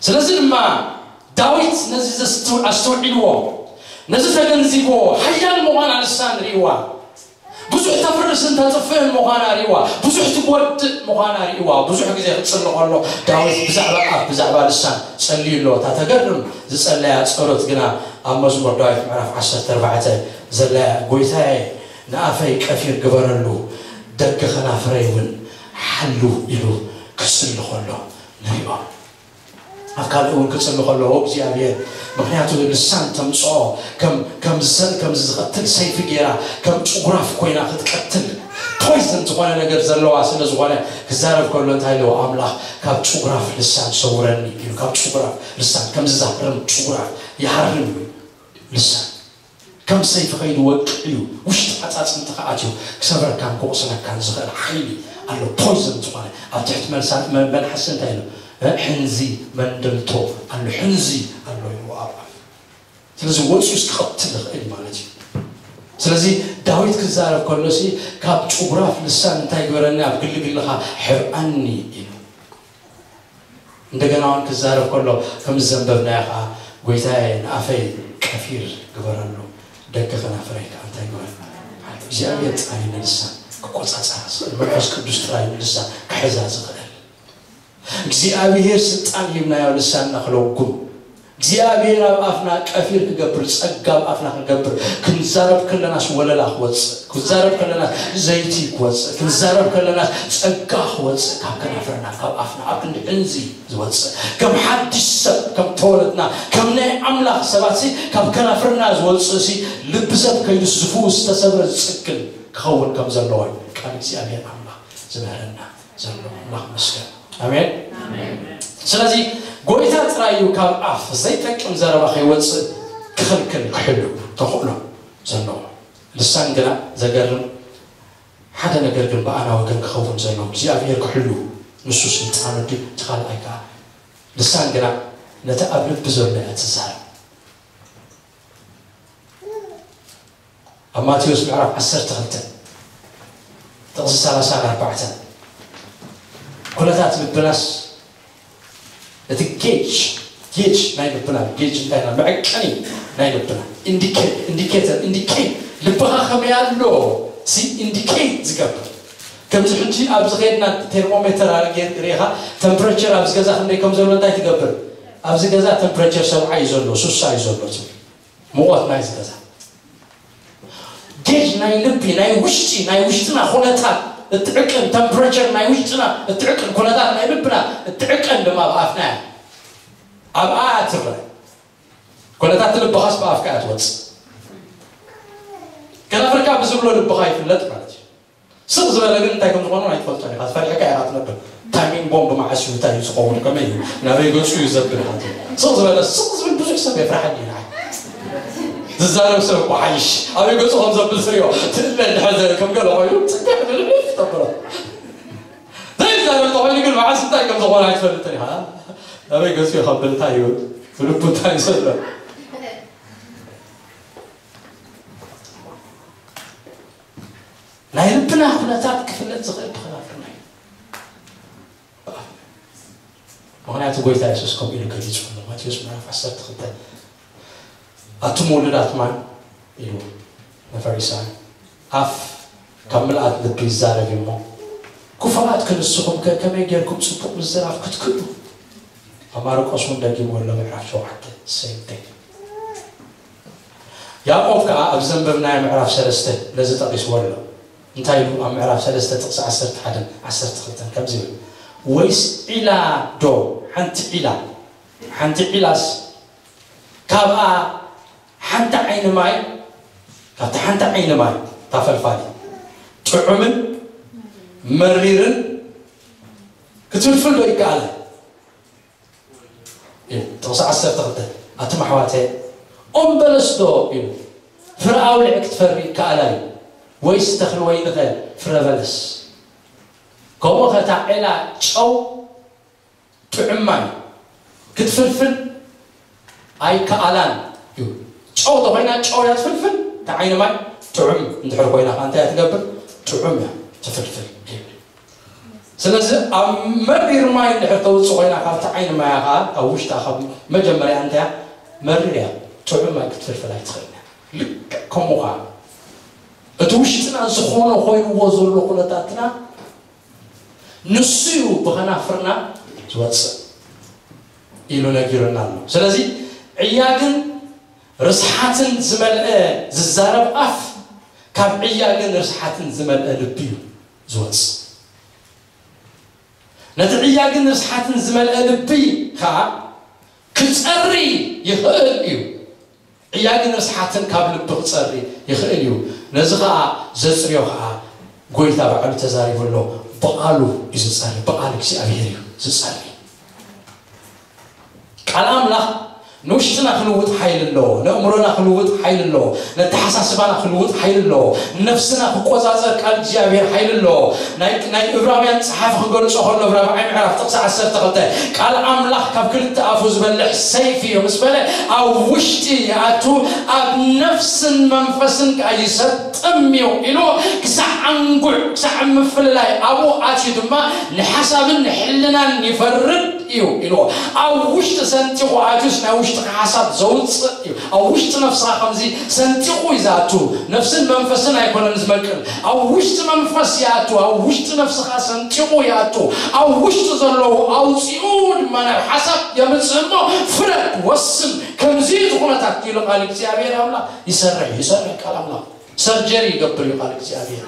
ስለዚ ድማ ዳዊት ነዚ ዘስትው-፣ ኣስተውዒልዎ፣ ነዚ ተገንዚብዎ፣ ሓያል ምዃና ልሳን ርእይዋ። ብዙሕ ተፍርስን ተጥፍእን ምዃና ርእይዋ፣ ብዙሕ ትጎድእ ምዃና ርእይዋ። ብዙሕ ግዜ ክጽሊ ከሎ ዳዊት ብዛዕባ ኣፍ፣ ብዛዕባ ልሳን ጸልዩ ኣሎ። እታ ተገርም ዝጸለያ ጸሎት ግና ኣብ መዝሙር ዳዊት ምዕራፍ ዓሰርተ ኣርባዕተ ዘለያ፣ "ጎይታዬ፣ ንኣፈይ ቀፊር ግበረሉ፣ ደገ ኸናፍረይ እውን ሓሉ" ኢሉ ክጽሊ ከሎ ንሪኦ። ኣብ ካልእ እውን ክጽሊ ከሎ፣ "ኦ እግዚኣብሔር"፣ ምኽንያቱ ልሳን ተምጽኦ ከም፣ ከም ዝሰ-፣ ከም ዝቐትል ሰይፊ ገይራ፣ ከም ጭጉራፍ ኮይና ክትቀትል፣ ፖይዝን ዝኾነ ነገር ዘለዋ ስለ ዝኾነ፣ ክዛረብ ከሎ እንታይ ኢልዎ? "ኣምላኽ፣ ካብ ጭጉራፍ ልሳን ሰውረኒ" ኢሉ። ካብ ጭጉራፍ ልሳን፣ ከም ዝዛረም ጭጉራፍ ይሃርም እዩ ልሳን። ከም ሰይፊ ከይዱ ወቅዕ እዩ። ውሽጢ ዓጻጽምትኻ ኣትዩ ክሰብረካን ክቑስለካን ዝኽእል ሓይሊ ኣሎ። ፖይዝን ዝኾነ፣ ኣብ ትሕቲ መልሳ-፣ መ-፣ መልሓስ እንታይ ኣሎ? እ፣ ሕንዚ መንደልቶ ኣሎ። ሕንዚ ኣሎ እዩ ኣብ ኣፍ። ስለዚ ወፂኡ ክቐትል ይኽእል ማለት እዩ። ስለዚ ዳዊት ክዛረብ ከሎሲ፣ "ካብ ጭጉራፍ ልሳን እንታይ ግበረኒ? ኣብ ግልግልኻ ሕብኣኒ" ኢሉ። እንደገና እውን ክዛረብ ከሎ፣ ከም ዘንበብናዮ ኸዓ፣ "ጎይታዬ፣ ንኣፈይ ቀፊር ግበረሉ፣ ደገ ከናፍረይ ከዓ እንታይ ግበረሉ?" እግዚኣብሔር ጥራይ ንልሳን ክቆጻጸራ ዝኽእል፣ መንፈስ ቅዱስ ጥራይ ንልሳን ክሕዛ ዝኽእል። እግዚኣብሔር ስልጣን ሂብናዮ ልሳንና ክለጉም። እግዚኣብሔር ኣብ ኣፍና ቀፊር ክገብር፣ ጸጋ ኣብ ኣፍና ክገብር፣ ክንዛረብ ከለናስ ወለላ ክወጽእ፣ ክንዛረብ ከለናስ ዘይቲ ክወጽእ፣ ክንዛረብ ከለናስ ጸጋ ክወጽእ፣ ካብ ከናፍርና፣ ካብ ኣፍና፣ ኣብ ክንዲ ሕንዚ ዝወጽእ፣ ከም ሓድሽ ሰብ፣ ከም ተወለድና፣ ከም ናይ ኣምላኽ ሰባትሲ፣ ካብ ከናፍርና ዝወጽእሲ፣ ልቢ ሰብ ከይዱስ ዝፍውስ፣ ዝተሰብረ ዝጽግን ክኸውን ከም ዘለዎ እዩ ቃል እግዚኣብሔር ኣምላኽ ዝምህረና ዘሎ። ኣምላኽ ይመስገን። ኣሜን። ኣሜን። ስለዚ ጎይታ ጥራይ እዩ ካብ ኣፍ ዘይጠቅም ዘረባ ከይወጽእ ክኽልክል፣ ክሕሉ ተኽእሎ ዘለዎ። ልሳን ግና ዘገርም ሓደ ነገር ግን ብኣና ወገን ክኸውን ዘለዎ እግዚኣብሔር ክሕሉ፣ ንሱ ስልጣኑ ድዩ፣ እቲ ካልኣይ ከኣ። ልሳን ግና ነቲ ኣብ ልቢ ዘሎ እያ ትዛረብ። ኣብ ማቴዎስ ምዕራፍ ዓሰርተ ክልተ ጥቕሲ ሰላሳን ኣርባዕተን፣ ኩነታት ልብናስ እቲ ጌጅ፣ ጌጅ ናይ ልብና፣ ጌጅ እንታይ ኢና? መዐቀኒ ናይ ልብና፣ ኢንዲኬ-፣ ኢንዲኬተር፣ ኢንዲኬት፣ ልብኻ ከመይ ኣሎ ሲ ኢንዲኬት ዝገብር። ከምዚ ሕጂ ኣብዚ ኸድና ቴርሞሜተር ኣርጌ ርኢኻ፣ ተምፕሬቸር ኣብዚ ገዛ ክንደይ ከም ዘሎ እንታይ ትገብር? ኣብዚ ገዛ ተምፕሬቸር ሰብዓ እዩ ዘሎ፣ ስሳ እዩ ዘሎ ትብል። ሙቐት ናይዚ ገዛ። ጌጅ ናይ ልቢ፣ ናይ ውሽጢ፣ ናይ ውሽጥና ኩነታት እትዕቅን፣ ተምፕሬቸር ናይ ውሽጥና እትዕቅን፣ ኩነታት ናይ ልብና እትዕቅን ድማ ብኣፍና እያ። ኣብኣ እያ ትረአ። ኩነታት ልብኻስ ብኣፍካ እያ ትወጽእ። ከናፍርካ ብዝብሎ ልብኻ ይፍለጥ ማለት እዩ። ስቕ ዝበለ ግን እንታይ ከም ዝኾኑ ኣይትፈልጦን ኢኻ። ፈሪሕካ ኢኻ ትነብር። ታይሚንግ ቦምብ መዓስ እዩ፣ እንታይ እዩ ዝኸውን፣ ከመይ እዩ፣ ናበይ ገጹ እዩ ዘብል ኢኻ ትብል። ስቕ ዝበለ፣ ስቕ ዝብል ብዙሕ ሰብ የፍርሓኒ እዩ ንዓይ። ዝዛረብ ሰብ እኮ ሓይሽ፣ ኣበይ ገጹ ከም ዘብል ትሪኦ። ትእለ እንድሕር ዘ-፣ ከም ገለ ኮይኑ ጽግዕ ብልብልብ ተብሎ። ዘይዛረብ ተኾይኑ ግን መዓስ እንታይ ከም ዝኾነ ኣይትፈልጥን ኢኻ። ናበይ ገጹ እዩ ከብል፣ እንታይ እዩ፣ ብልቡ እንታይ እዩ ዘሎ። ናይ ልብና ኩነታት ክፍለጥ ዝኽእል ብኸናፍርና እዩ። ምኽንያቱ ጎይታ የሱስ ከምኡ ኢሉ ገሊጹ ኣሎ። ማቴዎስ ምዕራፍ ዓሰርተ ክልተ፣ "ኣቱም ውሉዳት ማን?" ኢሉ ንፈሪሳውያን። "ኣፍ ካብ ምልኣት ልቢ ይዛረብ እዩ እሞ፣ ክፉኣት ክንስኹም ከ ከመይ ጌርኩም ጽቡቕ ምዝራብ ክትክእሉ?" ኣብ ማርቆስ እውን ደጊምዎ ኣሎ፣ ምዕራፍ ሸውዓተ፣ ሴም ቲንግ። ያዕቆብ ከኣ ኣብ ዘንበብናዮ ምዕራፍ ሰለስተ ነዚ ጠቒስዎ ኣሎ። እንታይ ኢሉ ኣብ ምዕራፍ ሰለስተ ጥቕሲ ዓሰርተ ሓደን ዓሰርተ ክልተን ከምዚ ይብል፣ "ወይስ ዒላ ዶ ሓንቲ ዒላ፣ ሓንቲ ዒላስ ካብኣ ሓንቲ ዓይኒ ማይ ካብቲ ሓንቲ ዓይኒ ማይ ታፈልፋሊ ጥዑምን መሪርን ክትፍልፍል ዶ ይከኣል? ጥቕሲ ዓሰርተ ክልተ ኣቱም ኣሕዋተ ኦም በለስ ዶ ኢሉ ፍረ ኣውሊዕ ክትፈሪ ይከኣል እዩ ወይስ ተኽሊ ወይንኸ ፍረ በለስ? ከምኡ ከታ ዒላ ጨው ጥዑም ማይ ክትፍልፍል ኣይከኣላን እዩ። ጨው ተኮይና ጨው እያ ትፍልፍል። እቲ ዓይኒ ማይ ጥዑም እንድሕር ኮይና ከ እንታይ እያ ትገብር? ጥዑም እያ ትፍልፍል። ስለዚ ኣብ መሪር ማይ እንድሕር ተውፅእ ኮይና ካብቲ ዓይኒ ማያ ከዓ ካብ ውሽጣ ካብ መጀመርያ እንታይ እያ? መሪር እያ። ጥዑም ማይ ክትፍልፍል ኣይትኽእል እያ። ልክዕ ከምኡ ከዓ እቲ ውሽጥና ዝኾነ ኮይንዎ ዘሎ ኩነታትና ንሱ እዩ ብኸናፍርና ዝወፅእ ኢሉ ነጊሩና ኣሎ። ስለዚ ዕያግን ርስሓትን ዝመልአ ዝዛረብ ኣፍ ካብ ዕያግን ርስሓትን ዝመልአ ልቢ እዩ ዝወፅእ። ነቲ ዕያግን ርስሓትን ዝመልአ ልቢ ከዓ ክፀሪ ይኽእል እዩ። ዕያግን ርስሓትን ካብ ልቢ ክፀሪ ይኽእል እዩ። ነዚ ከዓ ዘፅርዮ ከዓ ጎይታ ባዕሉ ተዛሪቡ ኣሎ። ብቓሉ እዩ ዝፀሪ፣ ብቓል እግዚኣብሔር እዩ ዝፀሪ። ቃል ኣምላኽ ንውሽጥና ክልውጥ ሓይሊ ኣለዎ። ነእምሮና ክልውጥ ሓይሊ ኣለዎ። ነተሓሳስባና ክልውጥ ሓይሊ ኣለዎ። ነፍስና ክቆፃፀር ቃል እግዚኣብሔር ሓይሊ ኣለዎ። ናይ ናይ እብራውያን ጸሓፊ ክገልጾ ከሎ ኣብ ራብዓይ ምዕራፍ ጥቕሲ ዓሰርተ ክልተ ቃል ኣምላኽ ካብ ክልተ ኣፉ ዝበልሕ ሰይፊ እዩ ምስ በለ ኣብ ውሽጢ ይኣቱ ኣብ ነፍስን መንፈስን ከኣ ይሰጥም እዩ ኢሉ ክሳዕ ዓንጉዕ ክሳዕ ምፍልላይ ኣብኡ ኣትዩ ድማ ንሓሳብን ንሕልናን ይፈርድ እዩ ኢልዎ። ኣብ ውሽጢ ሰንጢቑ ኣትዩስ ናይ ውሽጥኻ ሓሳብ ዘውፅእ እዩ። ኣብ ውሽጢ ነፍስኻ ከምዚ ሰንጢቑ እዩ ዝኣቱ። ነፍስን መንፈስን ኣይኮነን ዝመቅል። ኣብ ውሽጢ መንፈስ ይኣቱ፣ ኣብ ውሽጢ ነፍስኻ ሰንጢቑ ይኣቱ። ኣብ ውሽጢ ዘለዉ ኣውፂኡ ድማ ናብ ሓሳብ የምፅእ እሞ ፍረድ፣ ወስን። ከምዚ እዩ እቲ ኩነታት ኢሉ ቃል እግዚኣብሔር ኣምላኽ ይሰርሕ፣ ይሰርሕ ቃል ኣምላኽ። ሰርጀሪ ይገብር እዩ ቃል እግዚኣብሔር።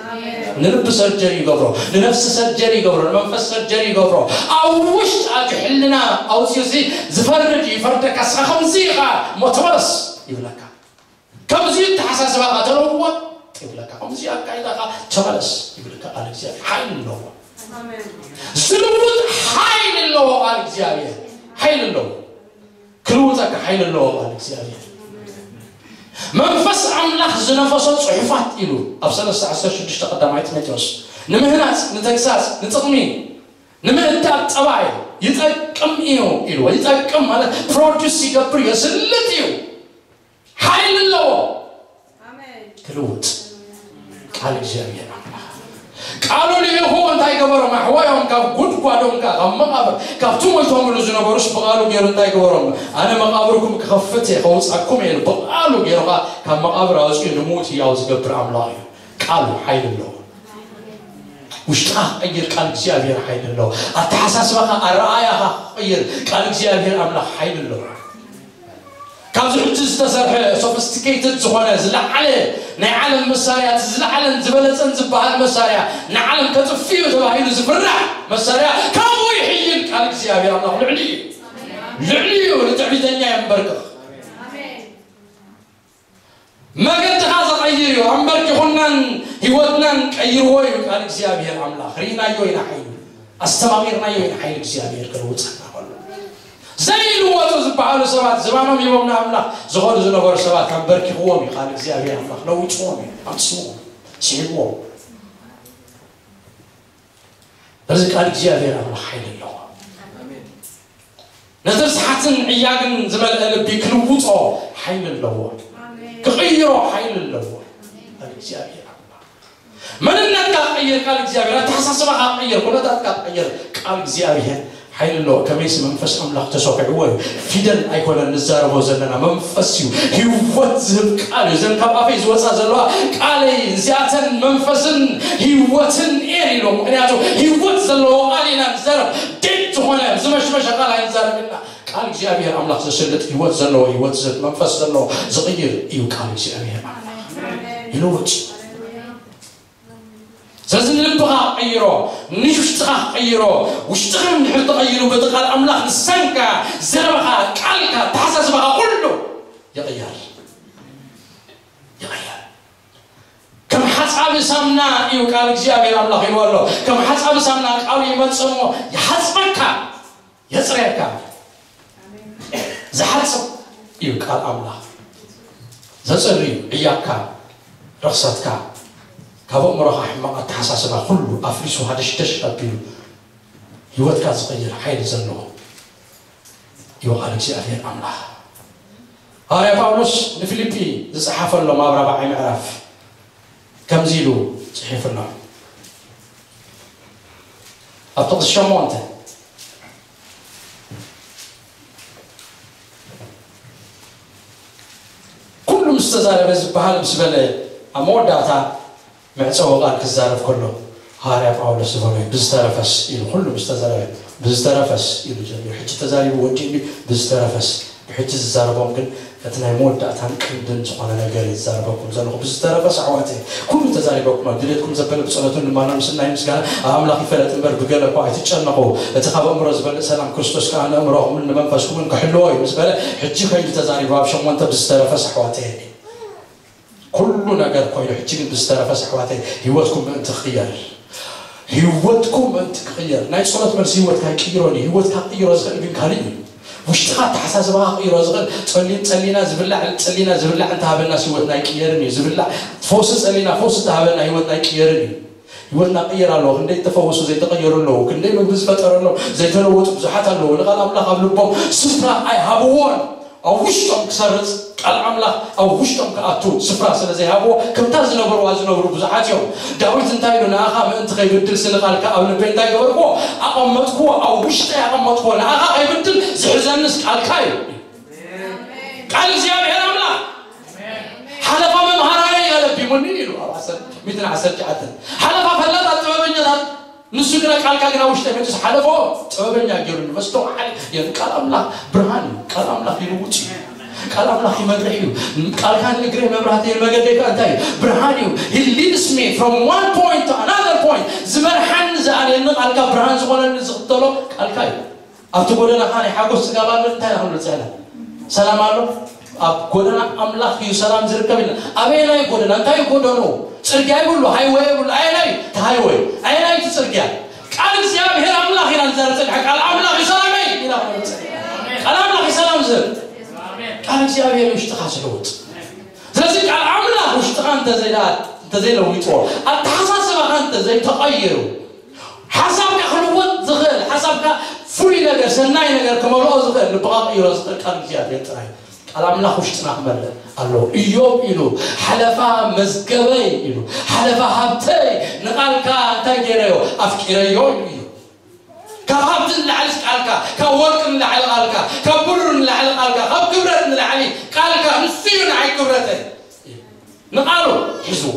ንልቢ ሰርጀሪ ይገብሮ፣ ንነፍሲ ሰርጀሪ ይገብሮ፣ ንመንፈስ ሰርጀሪ ይገብሮ። ኣብ ውሽጢ ኣቲ ሕልና ኣውፅኡ እዚ ዝፈርድ እዩ፣ ይፈርደካ። እስኻ ከምዚ ኢኻ እሞ ተመለስ ይብለካ። ከምዚ እዩ ኣተሓሳስባኻ ተለወጥ ይብለካ። ከምዚ ኣካይዳኻ ተመለስ ይብለካ ቃል እግዚኣብሔር። ሓይሊ ኣለዎ። ዝልውጥ ሓይሊ ኣለዎ ቃል እግዚኣብሔር። ሓይሊ ኣለዎ። ክልውጠካ ሓይሊ ኣለዎ ቃል እግዚኣብሔር። መንፈስ ኣምላኽ ዝነፈሶ ጽሑፋት ኢሉ ኣብ ሰለስተ ዓሰርተ ሽዱሽተ ቀዳማይ ጢሞቴዎስ ንምህናጽ፣ ንተግሳጽ፣ ንጥቕሚ፣ ንምእዳብ ጠባይ ይጠቅም እዩ ኢልዎ። ይጠቅም ማለት ፕሮዲስ ይገብር፣ የስልጥ እዩ። ሓይሊ ኣለዎ። ክልውጥ ቃል እግዚኣብሔር ኣምላኽ። ቃሉ ልኢኹ እንታይ ገበሮም? ኣሕዋዮም ካብ ጉድጓዶም ከኣ፣ ካብ መቓብር፣ ካብቲ ሞይቶምሉ ዝነበሩስ ብቓሉ ገይሩ እንታይ ገበሮም? ኣነ መቓብርኩም ክኸፍት እየ፣ ከውጻኩም እየ ኢሉ ብቓሉ ገይሩ ከኣ ካብ መቓብር ኣውጺኡ ንምዉት ህያው ዝገብር ኣምላኽ እዩ። ቃሉ ሓይሊ ኣለዎ። ውሽጥኻ ክቕይር ቃል እግዚኣብሔር ሓይሊ ኣለዎ። ኣተሓሳስባኻ፣ ኣረኣያኻ ክቕይር ቃል እግዚኣብሔር ኣምላኽ ሓይሊ ኣለዎ። ካብዚ ሕጂ ዝተሰርሐ ሶፊስቲኬትድ ዝኾነ ዝለዓለ ናይ ዓለም መሳርያ፣ እቲ ዝለዓለን ዝበለጸን ዝበሃል መሳርያ፣ ንዓለም ከጥፍእ እዩ ተባሂሉ ዝፍራሕ መሳርያ ካብኡ ይሕይል ቃል እግዚኣብሔር ኣምላኽ ልዕሊ እዩ። ልዕሊ እዩ። ንትዕቢተኛ የንበርክኽ። መገድኻ ዝቐይር እዩ። ኣንበርኪኹናን ህይወትናን ቀይርዎ እዩ ቃል እግዚኣብሔር ኣምላኽ። ርኢናዮ ኢና ሓይሉ። ኣስተማቒርናዮ ኢና ሓይሊ እግዚኣብሔር ክልውጠና ከሎ። ዘይልወጡ ዝበሃሉ ሰባት ዝባኖም ሂቦም ንኣምላኽ ዝኸዱ ዝነበሩ ሰባት ኣንበርኪኽዎም እዩ ቃል እግዚኣብሔር ኣምላኽ። ለዊጥዎም እዩ። ኣምፅዎም። ስሒብዎም። ስለዚ ቃል እግዚኣብሔር ኣምላኽ ሓይሊ ኣለዎ። ነቲ ርስሓትን ዕያግን ዝመልአ ልቢ ክልውጦ ሓይሊ ኣለዎ። ክቕይሮ ሓይሊ ኣለዎ። ቃል እግዚኣብሔር ኣምላኽ መንነትካ ክቕይር ቃል እግዚኣብሔር፣ ኣተሓሳስባኻ ክቕይር፣ ኩነታትካ ክቕይር ቃል እግዚኣብሔር ሓይሊ ኣለዎ። ከመይሲ መንፈስ ኣምላኽ ተሰኪዕዎ እዩ። ፊደል ኣይኮነን ንዛረቦ ዘለና፣ መንፈስ እዩ። ህይወት ዝህብ ቃል እዩ። እዘን ካብ ኣፈይ ዝወፃ ዘለዋ ቃለይ እዚኣተን መንፈስን ህይወትን እየን ኢሉ። ምክንያቱ ህይወት ዘለዎ ቃል ኢና ንዛረብ። ደድ ዝኾነ ዝመሽመሸ ቃል ኣይንዛረብ ኢና። ቃል እግዚኣብሔር ኣምላኽ ዘስልጥ ህይወት ዘለዎ፣ ህይወት ዝህብ መንፈስ ዘለዎ ዝቕይር እዩ ቃል እግዚኣብሔር ኣምላኽ። ይልውጥ። ስለዚ ንልብኻ ቀይሮ፣ ንውሽጥኻ ቀይሮ። ውሽጥኻ እንድሕር ተቐይሩ በቲ ቃል ኣምላኽ ንሰንካ፣ ዘረባኻ፣ ቃልካ፣ ኣተሓሳስባኻ ኩሉ ሓጻቢ ሳምና እዩ ቃል እግዚኣብሔር ኣምላኽ ኢልዎ ኣሎ። ከም ሓጻቢ ሳምና ቃሉ ይመጽእ እሞ ይሓጽበካ፣ የጽርየካ። ዝሓጽብ እዩ ቃል ኣምላኽ። ዘጽሪ እዩ ዕያካ፣ ርኽሰትካ፣ ካብ ኣእምሮኻ ሕማቕ ኣተሓሳስባ ኩሉ ኣፍሪሱ ሃደሽደሽ ኣቢሉ ህይወትካ ዝቕይር ሓይሊ ዘለዎ እዩ ቃል እግዚኣብሔር ኣምላኽ። ሃዋርያ ጳውሎስ ንፊልጲ ዝጸሓፈሎም ኣብ ራብዓይ ምዕራፍ ከምዚ ኢሉ ጽሒፉሎም። ኣብ ጥቕሲ ሸሞንተ፣ ኩሉ ምስ ተዛረበ ዝበሃል ምስ በለ ኣብ መወዳእታ መዕጸዊ ቃል ክዛረብ ከሎ ሃዋርያ ጳውሎስ ዝበሎ እዩ። ብዝተረፈስ ኢሉ ኩሉ ምስ ተዛረበ፣ ብዝተረፈስ ኢሉ ጀሚሩ። ሕጂ ተዛሪቡ ወዲኡ እዩ። ብዝተረፈስ ብሕጂ ዝዛረቦም ግን እቲ ናይ መወዳእታን ቀንድን ዝኾነ ነገር እዩ ዝዛረበኩም ዘለኹ። ብዝተረፈስ ኣሕዋተይ፣ ኩሉ ተዛሪበኩም፣ ኣብ ድሌትኩም ዘበለ ብጸሎትን ልማኖን ምስናይ ምስጋና ኣብ ኣምላኽ ይፈለጥ እምበር ብገለ እኳ ኣይትጨነቑ። እቲ ካብ ኣእምሮ ዝበልእ ሰላም ክርስቶስ ከኣ ንኣእምሮኹምን ንመንፈስኩምን ክሕልዎ እዩ ምስ በለ፣ ሕጂ ከይዱ ተዛሪቡ ኣብ ሸሞንተ ብዝተረፈስ ኣሕዋተይ። ኩሉ ነገር ኮይኑ፣ ሕጂ ግን ብዝተረፈስ ኣሕዋተይ፣ ህይወትኩም ምእንቲ ክቕየር፣ ህይወትኩም ምእንቲ ክቕየር፣ ናይ ጸሎት መልሲ ህይወትካ ይቅይሮ እዩ። ህይወትካ ክቅይሮ ዝኽእል ግን ካልእ እዩ። ውሽጥኻ ኣተሓሳስባኻ ክቅይሮ ዝኽእል፣ ጸሊ-፣ ጸሊና ዝብላዕ፣ ጸሊና ዝብላዕ እንተሃበናስ ህይወትና ኣይቅየርን እዩ። ዝብላዕ ፈውሲ ጸሊና ፈውሲ እንተሃበና ህይወትና ኣይቅየርን እዩ። ህይወትና ክቅየር ኣለዎ። ክንደይ እተፈወሱ ዘይተቀየሩ ኣለዉ። ክንደይ ምግቢ ዝፈጠረሎም ዘይተለወጡ ብዙሓት ኣለዉ። ንቃል ኣምላኽ ኣብ ልቦም ስፍራ ኣይሃብዎን። ኣብ ውሽጦም ክሰርጽ፣ ቃል ኣምላኽ ኣብ ውሽጦም ክኣቱ ስፍራ ስለ ዘይሃብዎ፣ ከምታ ዝነበርዋ ዝነብሩ ብዙሓት እዮም። ዳዊት እንታይ ኢሉ? "ንኣኻ ምእንቲ ከይብድል ስኒ ቃልካ ኣብ ልበይ እንታይ ገበርክዎ? ኣቐመጥክዎ፣ ኣብ ውሽጠይ ኣቐመጥክዎ፣ ንኣኻ ከይብድል ዝሕዘንስ ቃልካ እዩ።" ቃል እግዚኣብሔር ኣምላኽ። "ሓለፋ መምሃራይ ኣለቢሙኒ" ኢሉ ኣብ ዓሰርተ፣ ሚእትን ዓሰርተ ትሽዓተን። ሓለፋ ፈላጣት ጥበበኛታት ንሱ ግና ቃልካ ግና ውሽጠ መጥስ ሓለፎ ጥበበኛ ገይሩኒ። መስተውዓሊ የን ቃል ኣምላኽ ብርሃን እዩ። ቃል ኣምላኽ ይልውጥ እዩ። ቃል ኣምላኽ ይመርሕ እዩ። ቃልካ ንእግረይ መብራህቲ እዩ፣ ንመገደይ ከኣ እንታይ እዩ? ብርሃን እዩ። He leads me from one point to another point። ዝመርሓኒ ዝኣልየኒ ቃልካ ብርሃን ዝኾነኒ ዝኽተሎ ቃልካ እዩ። ኣብቲ ጎደናኻ ናይ ሓጎስ ጽጋብ ኣሎ፣ እንታይ ኢና ክንብል ጽሕና? ሰላም ኣሎ። ኣብ ጎደና ኣምላኽ እዩ ሰላም ዝርከብ ኢልና። ኣበየናይ ጎደና? እንታይ እዩ ጎደኑ? ጽርግያ ይብሉ፣ ሃይወይ ይብሉ። ኣየናይ እዩ እቲ ሃይወይ? ኣየናይ እዩ እቲ ጽርግያ? ቃል እግዚኣብሔር ኣምላኽ ኢና ንዛረብ ጸኒሕና። ቃል ኣምላኽ እዩ ሰላመይ ኢና ክንብል ጸኒሕና። ቃል ኣምላኽ እዩ ሰላም ዝህብ። ቃል እግዚኣብሔር ውሽጥኻ ዝልውጥ። ስለዚ ቃል ኣምላኽ ውሽጥኻ እንተዘይዳ-፣ እንተዘይለዊጥዎ፣ ኣተሓሳስባኻ እንተዘይተቐይሩ፣ ሓሳብካ ክልወጥ ዝኽእል፣ ሓሳብካ ፍሉይ ነገር፣ ሰናይ ነገር ክመልኦ ዝኽእል፣ ልብኻ ክቕይሮ ዝኽእል ቃል እግዚኣብሔር ጥራይ። ቃል ኣምላኽ ውሽጥና ክመልእ ኣለዎ። ኢዮብ ኢሉ፣ "ሓለፋ መዝገበይ" ኢሉ፣ "ሓለፋ ሃብተይ ንቓልካ እንታይ ገይረዮ? ኣፍቂረዮ" ኢሉ እዩ። ካብ ሃብቲ ንላዕሊ ቃልካ፣ ካብ ወርቂ ንላዕሊ ቃልካ፣ ካብ ብሩር ንላዕሊ ቃልካ፣ ካብ ክብረት ንላዕሊ ቃልካ፣ ንሱ እዩ ንዓይ ክብረተይ። ንቓሉ ሒዝዎ።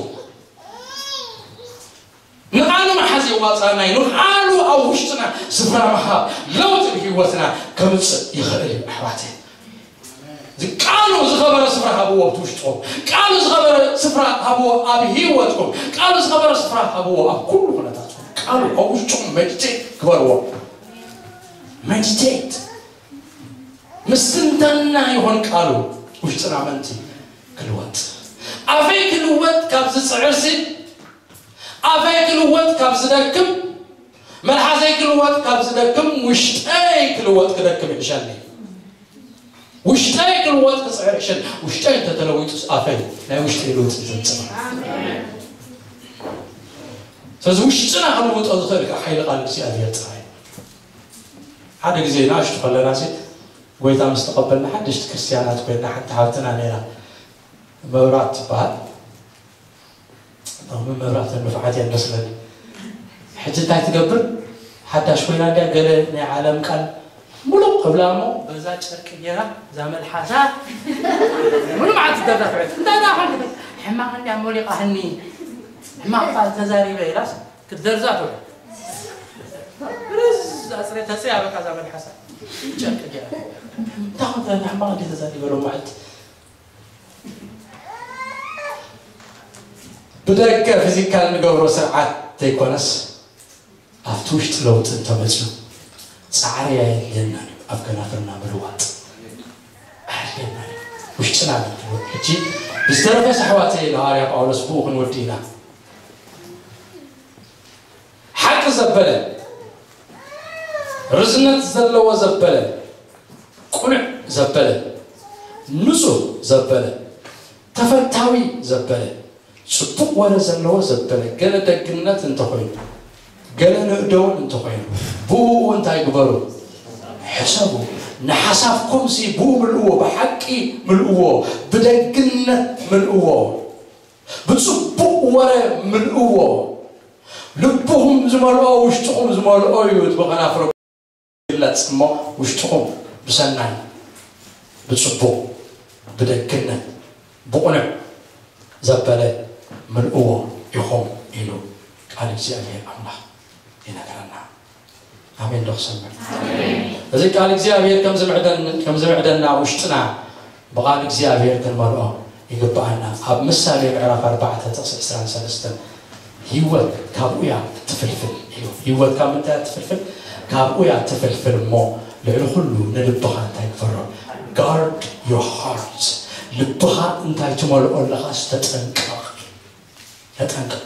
ንቓሉ ምሓዝ የዋጽኣና እዩ። ንቓሉ ኣብ ውሽጥና ስፍራ ምሃብ ለውጢ ብህይወትና ከምጽእ ይኽእል እዩ ኣሕዋተይ። እዚ ቃሉ ዝኸበረ ስፍራ ሃብዎ ኣብቲ ውሽጥኩም። ቃሉ ዝኸበረ ስፍራ ሃብዎ ኣብ ህይወትኩም። ቃሉ ዝኸበረ ስፍራ ሃብዎ ኣብ ኩሉ ኩነታትኩም። ቃሉ ኣብ ውሽጥኩም ሜዲቴት ግበርዎ። ሜዲቴት ምስትንታና ይኹን ቃሉ ውሽጥና ምእንቲ ክልወጥ። ኣፈይ ክልወጥ ካብ ዝጽዕርሲ ኣፈይ ክልወጥ ካብ ዝደክም፣ መልሓሰይ ክልወጥ ካብ ዝደክም፣ ውሽጠይ ክልወጥ ክደክም ይሕሸኒ። ውሽጠይ ክልወጥ ክጽዕር ይሕሸኒ። ውሽጠይ እንተተለዊጡስ ኣፈይ ናይ ውሽጠይ ለውጢ ዘምጽእ። ስለዚ ውሽጥና ክልውጦ ዝኽእል ከዓ ሓይሊ ቃል እግዚኣብሔር ጥራይ። ሓደ ግዜ ንኣሽቱ ከለና ሲ ጎይታ ምስ ተቐበልና ሓደሽቲ ክርስትያናት ኮይና ሓንቲ ሓብትና ነይራ። መብራት ትበሃል። ሎሚ መብራት ንፍዓት እያ ትመስለኒ። ሕጂ እንታይ ትገብር? ሓዳሽ ኮይና እንድያ ገለ ናይ ዓለም ቃል ሙሉቕ እብላ እሞ በዛ ጨርቂ ገይራ እዛ መልሓሳ ሙሉ መዓልቲ ትደርዛ ትውዕል። እንታይ ደኣ ሓንቲ ሕማቕ እንድያ ሞሊቓ ህኒ ሕማቕ ቃል ተዛሪበ ኢላስ ክትደርዛ ትውዕል። ርዝ ኣጽሬ ተጽያ በቃ እዛ መልሓሳ ጨርቂ ገይራ። እንታይ ኮንካ ሕማቕ እንድያ ተዛሪበ ሎም መዓልቲ ብደገ ፊዚካል ንገብሮ ስርዓት ዘይኮነስ ኣብቲ ውሽጢ ለውጢ እንተመፅዩ ፃዕሪ ኣየድልየናን እዩ። ኣብ ከናፍርና ምልዋጥ ኣየድልየናን እዩ። ውሽጥና ንልወጥ። ሕጂ ብዝተረፈስ ኣሕዋተይ ንሃዋርያ ጳውሎስ ብኡ ክንወዲ ኢና። ዘበለ፣ ርዝነት ዘለዎ ዘበለ፣ ቁኑዕ ዘበለ፣ ንጹህ ዘበለ፣ ተፈታዊ ዘበለ፣ ጽቡቕ ወረ ዘለዎ ዘበለ፣ ገለ ደግነት እንተኾይኑ፣ ገለ ንእደውን እንተኾይኑ፣ ብኡ እንታይ ግበሩ? ሕሰቡ። ንሓሳብኩምሲ ብኡ ምልእዎ፣ ብሓቂ ምልእዎ፣ ብደግነት ምልእዎ፣ ብጽቡቕ ወረ ምልእዎ። ልብኹም ዝመልኦ ውሽጥኹም ዝመልኦ እዩ። እቲ ብኸናፍር ይግለጽ እሞ፣ ውሽጥኹም ብሰናይ፣ ብጽቡቕ፣ ብደግነት፣ ብቕኑዕ ዘበለ ምልእዎ ኢኹም ኢሉ ቃል እግዚኣብሔር ኣምላኽ ይነግረና። ኣሜን ዶ ክሰምዕ? እዚ ቃል እግዚኣብሔር ከም ዝምዕደን-፣ ከም ዝምዕደና ውሽጥና ብቓል እግዚኣብሔር ክንመልኦ ይግብኣና። ኣብ ምሳሌ ምዕራፍ ኣርባዕተ ጥቕሲ ዕስራን ሰለስተን፣ ህይወት ካብኡ እያ ትፍልፍል ኢሉ። ህይወት ካብ ምንታይ እያ ትፍልፍል? ካብኡ እያ ትፍልፍል። እሞ ልዕሊ ኩሉ ንልብኻ እንታይ ግበሮ? Guard your heart። ልብኻ እንታይ ትመልኦ ኣለኻስ ተጠንቀቕ። ተጠንቀቕ።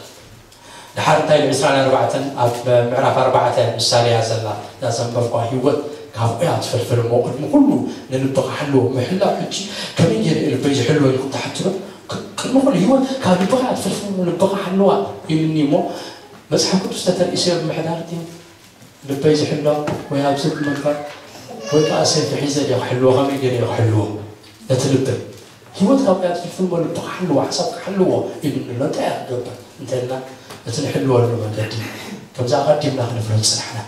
ድሓር እንታይ ኢሉ? ዕስራን ኣርባዕተን ኣብ ምዕራፍ ኣርባዕተ ምሳሌ እያ ዘላ። እዛ ዘንበብኳ ህይወት ካብኡ እያ ትፍልፍል። እሞ ቅድሚ ኩሉ ንልብኻ ሓልዎ። ምሕላው ሕጂ ከመይ ገይረ እየ ልበይ ዝሕልዎ ኢልኩም ትሓትሉ? ክ-፣ ቅድሚ ኩሉ ህይወት ካብ ልብኻ እያ ትፍልፍል። ልብኻ ሓልዋ ኢሉኒ። እሞ መጽሓፍ ቅዱስ ተተርኢሰዮ ብምሕዳር ድዩ ልበይ ዝሕሎ? ወይ ኣብዚ ብምንፋር ወይ ከዓ ሰይፊ ሒዘ ድየ ክሕልዎ? ከመይ ገይረ እየ ክሕልዎ ነቲ ልበይ? ህይወት ካብ እያ ትፍልፍል እሞ ልብኻ ሓልዎ፣ ሓሳብካ ሓልዎ ኢሉኒ ኣሎ። እንታይ እያ ክገብር እንተልና እቲ ንሕልወሉ መገዲ ከምዚ ኣቐዲምና ክንፍለጥ ዝጸናሕና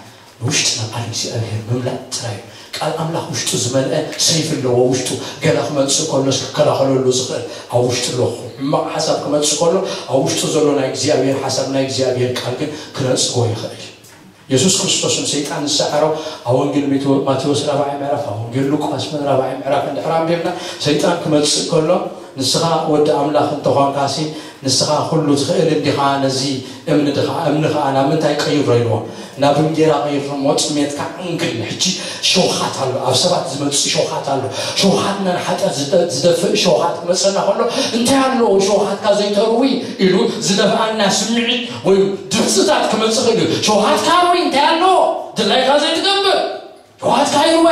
ንውሽጥና ቃል እግዚኣብሔር ምምላእ ጥራይ እዩ። ቃል ኣምላኽ ውሽጡ ዝመልአ ሰይፊ ኣለዎ። ውሽጡ ገለ ክመጽእ ከሎስ ክከላኸለሉ ዝኽእል ኣብ ውሽጡ ኣለዎ። ሕማቕ ሓሳብ ክመጽእ ከሎ ኣብ ውሽጡ ዘሎ ናይ እግዚኣብሔር ሓሳብ ናይ እግዚኣብሔር ቃል ግን ክነጽጎ ይኽእል እዩ። የሱስ ክርስቶስ ንሰይጣን ዝሰዓሮ ኣብ ወንጌል ሚቶ-፣ ማቴዎስ ራብዓይ ምዕራፍ፣ ኣብ ወንጌል ሉቃስ ራብዓይ ምዕራፍ እንድሕር ኣንቢብና፣ ሰይጣን ክመጽእ ከሎ ንስኻ ወዲ ኣምላኽ እንተኾንካሲ ንስኻ ኩሉ ትኽእል እንዲኻ፣ ነዚ እምኒ ድኻ፣ እምኒ ኸኣ ናብ ምንታይ ቀይሮ ኢልዎ? ናብ እንጌራ ቀይሮ እሞ ጥሜትካ ዕንግል። ሕጂ ሸውሃት ኣሎ፣ ኣብ ሰባት ዝመጽእ ሸውሃት ኣሎ። ሸውሃትና ንሓጢኣት ዝደ-፣ ዝደፍእ ሸውሃት ክመጸና ከሎ እንታይ ኣለዎ ሸውሃትካ ዘይተርዊ ኢሉ ዝደፍኣና ስምዒት ወይ ድምፅታት ክመፅእ ክእል እዩ። ሸውሃትካ ርዊ እንታይ ኣለዎ? ድላይካ ዘይትገብር ሸውሃትካ ይርወ።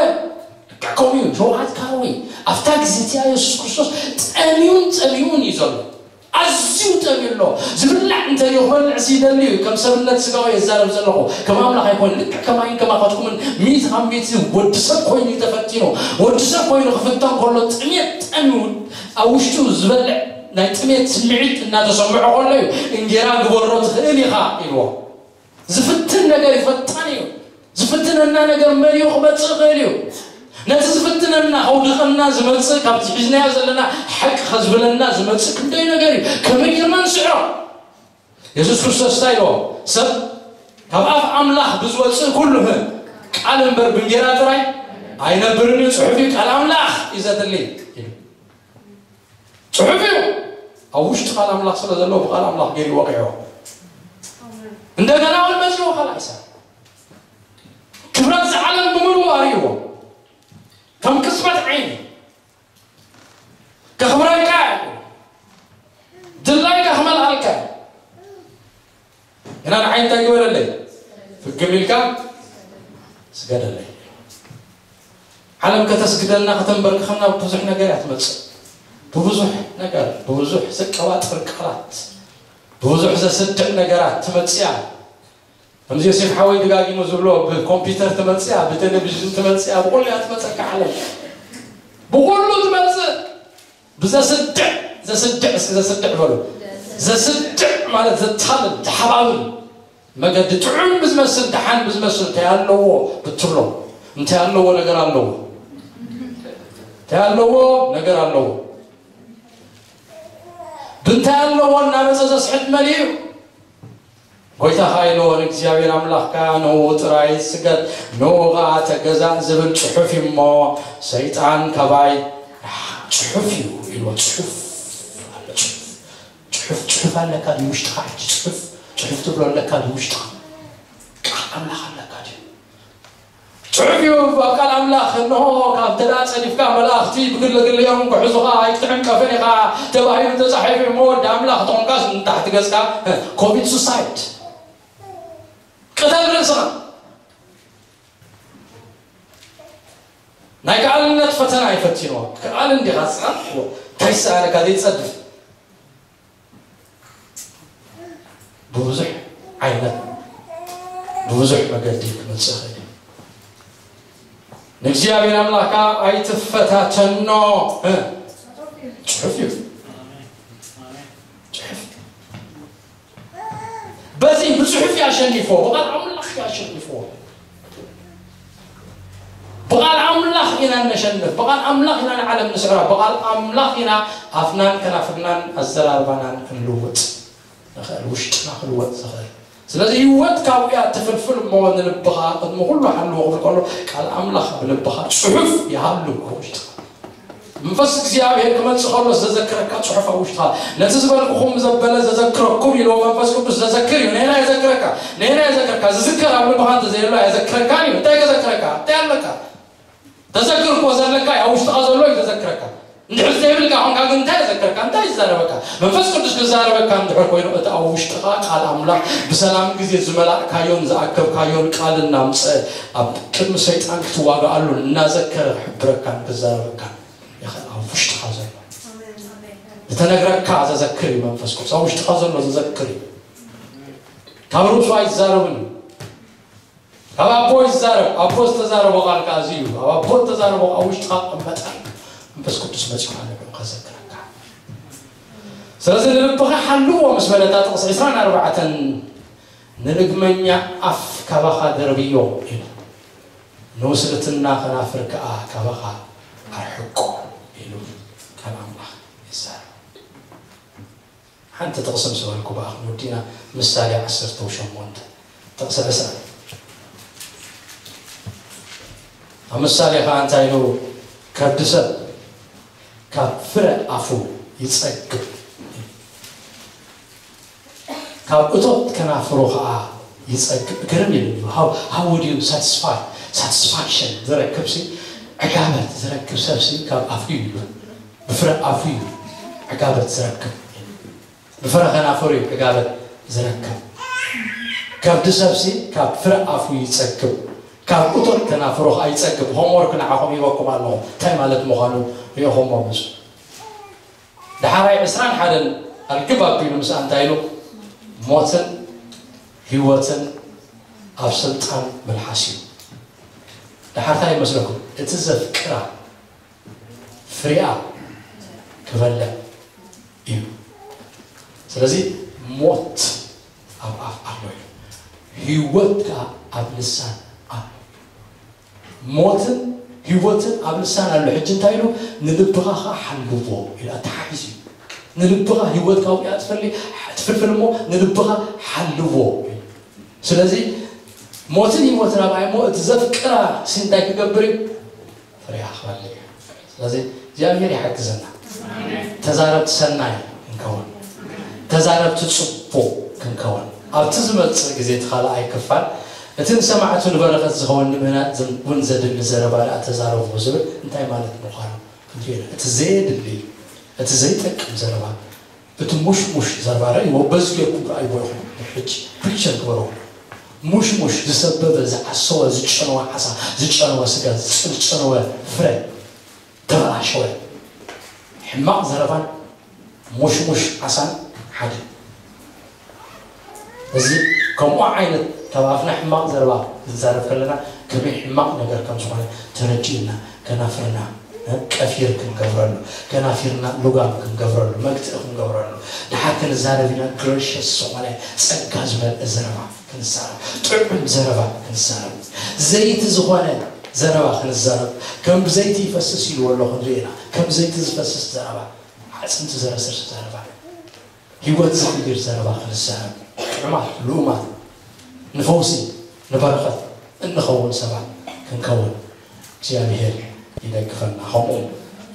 ከምኡ እዩ ሸውሃትካ ርዊ። ኣብታ ግዜ እቲኣ የሱስ ክርስቶስ ጠሚዩን ፀሚኡን እዩ ዘሎ። ኣዝዩ ጠሚዩ ኣሎ። ዝብላዕ እንተልዩ ክበልዕ ይደሊ እዩ። ከም ሰብነት ስጋዊ የዛረብ ዘለኹ ከም ኣምላኽ ኣይኮን። ልክዕ ከማይን ከማኻትኩምን ሚእቲ ካብ ሚእቲ ወዲ ሰብ ኮይኑ እዩ ተፈቲኑ። ወዲ ሰብ ኮይኑ ክፍተን ከሎ ጥሜት ጠሚዩ ኣብ ውሽጡ ዝበልዕ ናይ ጥሜት ስምዒት እናተሰምዖ ከሎ እዩ እንጌራ ግበሮ ትኽእል ኢኻ ኢልዎ። ዝፍትን ነገር እዩ፣ ፈታኒ እዩ። ዝፍትነና ነገር መሊኡ ክመጽእ ይኽእል እዩ። ነቲ ዝፍትነና ከውድቐና ዝመጽእ ካብቲ ሒዝናዮ ዘለና ሓቂ ከዝብለና ዝመጽእ ክንደይ ነገር እዩ። ከመይ ጌርና ንስዕሮ? የሱስ ክርስቶስ እንታይ ኢልዎ? ሰብ ካብ ኣፍ ኣምላኽ ብዝወጽእ ኩሉ ቃል እምበር ብእንጌራ ጥራይ ኣይነብርን እዩ። ጽሑፍ እዩ፣ ቃል ኣምላኽ እዩ ዘድሊ ኢሉ። ጽሑፍ እዩ። ኣብ ውሽጢ ቃል ኣምላኽ ስለ ዘሎ ብቃል ኣምላኽ ገይሩ ወቂዕዎ። እንደገና እውን መጺዎ ካልኣይ ሰብ ክብረት ዝዓለም ብምልኡ ኣርእይዎ። ከም ቅጽበት ዓይኒ ከኽብረልካ እየ፣ ድላይካ ክመልኣልካ እየ። ግና ንዓይ እንታይ ግበረለይ? ፍግም ኢልካ ስገደለይ። ዓለም ከተስግደልና ከተንበርክኸና ብብዙሕ ነገር እያ ትመጽእ። ብብዙሕ ነገር፣ ብብዙሕ ዘቀባጥር ቃላት፣ ብብዙሕ ዘስድዕ ነገራት ትመጽእ እያ። ከምዚ ዮሴፍ ሓወይ ደጋጊሙ ዝብሎ ብኮምፒውተር ትመጽእ እያ፣ ብቴሌቪዥን ትመጽእ እያ፣ ብኹሉ እያ ትመጸካ ዓለም። ብኹሉ ትመጽእ። ብዘስድዕ፣ ዘስድዕ፣ እስኪ ዘስድዕ በሉ። ዘስድዕ ማለት ዘታልል፣ ዘሓባብል መገዲ ጥዑም ብዝመስል፣ ደሓን ብዝመስል እንታይ ኣለዎ ብትሎ? እንታይ ኣለዎ ነገር ኣለዎ? እንታይ ኣለዎ ነገር ኣለዎ? ብእንታይ ኣለዎ እናመጸ ዘስሕት መን እዩ? ጎይታ ኸኣ ኢልዎ፣ "ንእግዚኣብሔር ኣምላኽካ ንእኡ ጥራይ ስገድ፣ ንእኡ ኸኣ ተገዛእ" ዝብል ጽሑፍ እዩ እሞ፣ ሰይጣን ካባይ ጽሑፍ እዩ ኢልዎ። ጽሑፍ ኣሎ፣ ጽሑፍ። ጽሑፍ፣ ጽሑፍ ኣለካ ድዩ ውሽጥኻ? ሕጂ ጽሑፍ፣ ጽሑፍ ትብሎ ኣለካ ድዩ ውሽጥኻ? ቃል ኣምላኽ ኣለካ ድዩ? ጽሑፍ እዩ ኣብ ቃል ኣምላኽ፣ "እንሆ ካብ ተደኣ ጸዲፍካ መላእኽቲ ብግለ ግሊኦም ክሕዙኻ ኣይክትዕንቀፍን ኢኻ" ተባሂሉ ተጻሒፉ እዩ። እሞ ወዲ ኣምላኽ ተኾንካስ ንታሕቲ ገጽካ ኮሚት ሱሳይድ። ቅተል ርእስኻ። ናይ ከኣልነት ፈተና ይፈትንዎ። ከኣል እንዲኻ ዝጸናሕዎ፣ እንታይ ይሰኣነካ ዘይጸድፍ? ብብዙሕ ዓይነት፣ ብብዙሕ መገዲ ክመጽእ ይኽእል እዩ። ንእግዚኣብሔር ኣምላኽካ ኣይትፈታተኖ። እ፣ ጽሑፍ እዩ። ጽሑፍ። በዚ ብጽሑፍ እዩ ኣሸኒፍዎ፣ ብቓል ኣምላኽ እዩ ኣሸኒፍዎ። ብቓል ኣምላኽ ኢና እነሸንፍ፣ ብቓል ኣምላኽ ኢና ንዓለም ንስዕራ፣ ብቓል ኣምላኽ ኢና ኣፍናን ከናፍርናን ኣዘራርባናን ክንልውጥ ንኽእል፣ ውሽጥና ክልወጥ ዝኽእል። ስለዚ ህይወት ካብኡ እያ ትፍልፍል እሞ ንልብኻ ቅድሚ ኩሉ ሓልዎ ክብል ከሎ ቃል ኣምላኽ ብልብኻ ጽሑፍ ይሃሉ ኣብ ውሽጥኻ። መንፈስ እግዚኣብሔር ክመጽእ ከሎ ዘዘክረካ ጽሑፍ ኣብ ውሽጥኻ። ነቲ ዝበልኩኹም ዘበለ ዘዘክረኩም ኢልዎ መንፈስ ቅዱስ ዘዘክር እዩ። ነየና የዘክረካ? ነየና የዘክረካ? ዝዝከር ኣብ ልብኻ እንተዘየሎ ኣየዘክረካን እዩ። እንታይ ከዘክረካ? እንታይ ኣለካ? ተዘክር እኮ ዘለካ እዩ፣ ኣብ ውሽጥኻ ዘሎ እዩ ዘዘክረካ። እንድሕር ዘይብልካ ኾንካ ግን እንታይ የዘክረካ? እንታይ ይዛረበካ? መንፈስ ቅዱስ ክዛረበካ እንድሕር ኮይኑ እቲ ኣብ ውሽጥኻ ቃል ኣምላኽ ብሰላም ግዜ ዝመላእካዮን ዝኣከብካዮን ቃል እናምጸ ኣብ ቅድሚ ሰይጣን ክትዋጋኣሉ እናዘከረ ክሕብረካን ክዛረበካን ይኽእል። ኣብ ውሽጥኻ ዘሎ ዝተነግረካ ዘዘክር እዩ መንፈስ ቅዱስ። ኣብ ውሽጥኻ ዘሎ ዘዘክር እዩ። ካብ ርእሱ ኣይዛረብን እዩ። ካብ ኣቦ ይዛረብ፣ ኣቦ ዝተዛረቦ ቃል ከኣ እዚ እዩ። ኣብ ኣቦ ዝተዛረቦ ኣብ ውሽጥኻ ክቕመጥ ኣሎ። መንፈስ ቅዱስ መጺኡ ኣሎ ንዕኡ ከዘክረካ። ስለዚ ንልብኻ ሓልዎ ምስ በለታ ጥቕሲ ዕስራን ኣርባዕተን ንልግመኛ ኣፍ ካባኻ ደርብዮ ኢሉ፣ ንውስልትና ከናፍር ከኣ ካባኻ ኣርሕቆ ኢሉ ቃል ኣምላኽ ይዛረብ። ሓንቲ ጥቕሲ ምስ በልኩ ብኣኹም ወዲና ምሳሌ ዓሰርተ ሸሞንተ ጥቕሲ ዕስራ ኣብ ምሳሌ ኸዓ እንታይ ኢሉ ከብዲ ሰብ ካብ ፍረ ኣፉ ይጸግብ ካብ እቶት ከናፍሩ ኸዓ ይጸግብ ግርም ኢሉ how how would you satisfy satisfaction ዝረክብ ሲ ዕጋበት ዝረክብ ሰብ ሲ ካብ ኣፉ እዩ ብፍረ ኣፉ እዩ ዕጋበት ዝረክብ ብፍረ ከናፍሩ እዩ ዕጋበት ዝረክብ። ከብዲ ሰብሲ ካብ ፍረ ኣፉ ይጸግብ፣ ካብ እቶት ከናፍሩ ኸኣ ይጸግብ። ሆምወርክ ንዓኹም ሂበኩም ኣለኹ፣ እንታይ ማለት ምዃኑ ርኢኹሞ ምጹ። ደሓራይ ዕስራን ሓደን ኣልግብ ኣቢሉ ምስኣ እንታይ ኢሉ? ሞትን ህይወትን ኣብ ስልጣን ምልሓስ እዩ። ደሓር እንታይ ይመስለኩም? እቲ ዘፍቅራ ፍሬኣ ክበልዕ እዩ። ስለዚ ሞት ኣብ ኣፍ ኣሎ እዩ፣ ህይወት ከኣ ኣብ ልሳን ኣሎ። ሞትን ህይወትን ኣብ ልሳን ኣሎ። ሕጂ እንታይ ኢሉ? ንልብኻ ኸዓ ሓልዎ ኢሉ ኣተሓሒዙ እዩ። ንልብኻ ህይወት ካብኡ እያ ትፈሊ ትፍልፍል እሞ ንልብኻ ሓልዎ ኢሉ። ስለዚ ሞትን ህይወትን ኣብ ኣይ እሞ እቲ ዘፍቅራ ሲ እንታይ ክገብር እዩ? ፍሬ ኣኽባለ እዩ። ስለዚ እግዚኣብሔር ይሓግዘና። ተዛረብቲ ሰናይ ክንከውን፣ ተዛረብቲ ጽቡቕ ክንከውን። ኣብቲ ዝመጽእ ግዜ እቲ ካልኣይ ክፋል እቲ ንሰማዕቱ ንበረኸት ዝኸውን ንምህናጽ እውን ዘድሊ ዘረባ ደኣ ተዛረቡ ዝብል እንታይ ማለት ምዃኑ ክንርኢ ኢና። እቲ ዘየድሊ፣ እቲ ዘይጠቅም ዘረባ እቲ ሙሽሙሽ ዘርባረ ይዎ በዚ ጌርኩም ረኣይዎ ኢኹም። ሕጂ ፒክቸር ግበሮ። ሙሽሙሽ ዝሰበበ፣ ዝዓሰወ፣ ዝጨነወ ዓሳ፣ ዝጨነወ ስጋ፣ ዝጨነወ ፍረ፣ ተበላሸወ። ሕማቕ ዘረባን ሙሽሙሽ ዓሳን ሓደ። እዚ ከምኡ ዓይነት ካብ ኣፍና ሕማቕ ዘረባ ክንዛረብ ከለና ከመይ ሕማቕ ነገር ከም ዝኾነ ተረዲኡና ከናፍርና ቀፊር ክንገብረሉ፣ ከናፊርና ልጓም ክንገብረሉ፣ መግትኢ ክንገብረሉ፣ ድሓር ክንዛረብ ኢና፣ ግረሽስ ዝኾነ ጸጋ ዝመልአ ዘረባ ክንዛረብ፣ ጥዑም ዘረባ ክንዛረብ፣ ዘይቲ ዝኾነ ዘረባ ክንዛረብ፣ ከም ዘይቲ ይፈስስ ኢልዎ ኣሎ ክንርኢ ኢና። ከም ዘይቲ ዝፈስስ ዘረባ፣ ኣዕጽምቲ ዘረስርስ ዘረባ። ህይወት ዝቕይር ዘረባ ክንዛረብ ጥዑማት ልኡማት ንፈውሲ ንበረኸት እንኸውን ሰባት ክንከውን እግዚኣብሔር ይደግፈና። ከምኡ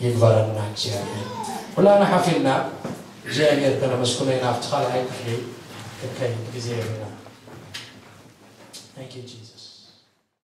ይግበረና እግዚኣብሔር። ኩላና ሓፊልና እግዚኣብሔር ከነመስግኖ ኢና። ኣብቲ ካልኣይ ክፍሊ ክንከይድ ግዜ የብልና። Thank you, Jesus.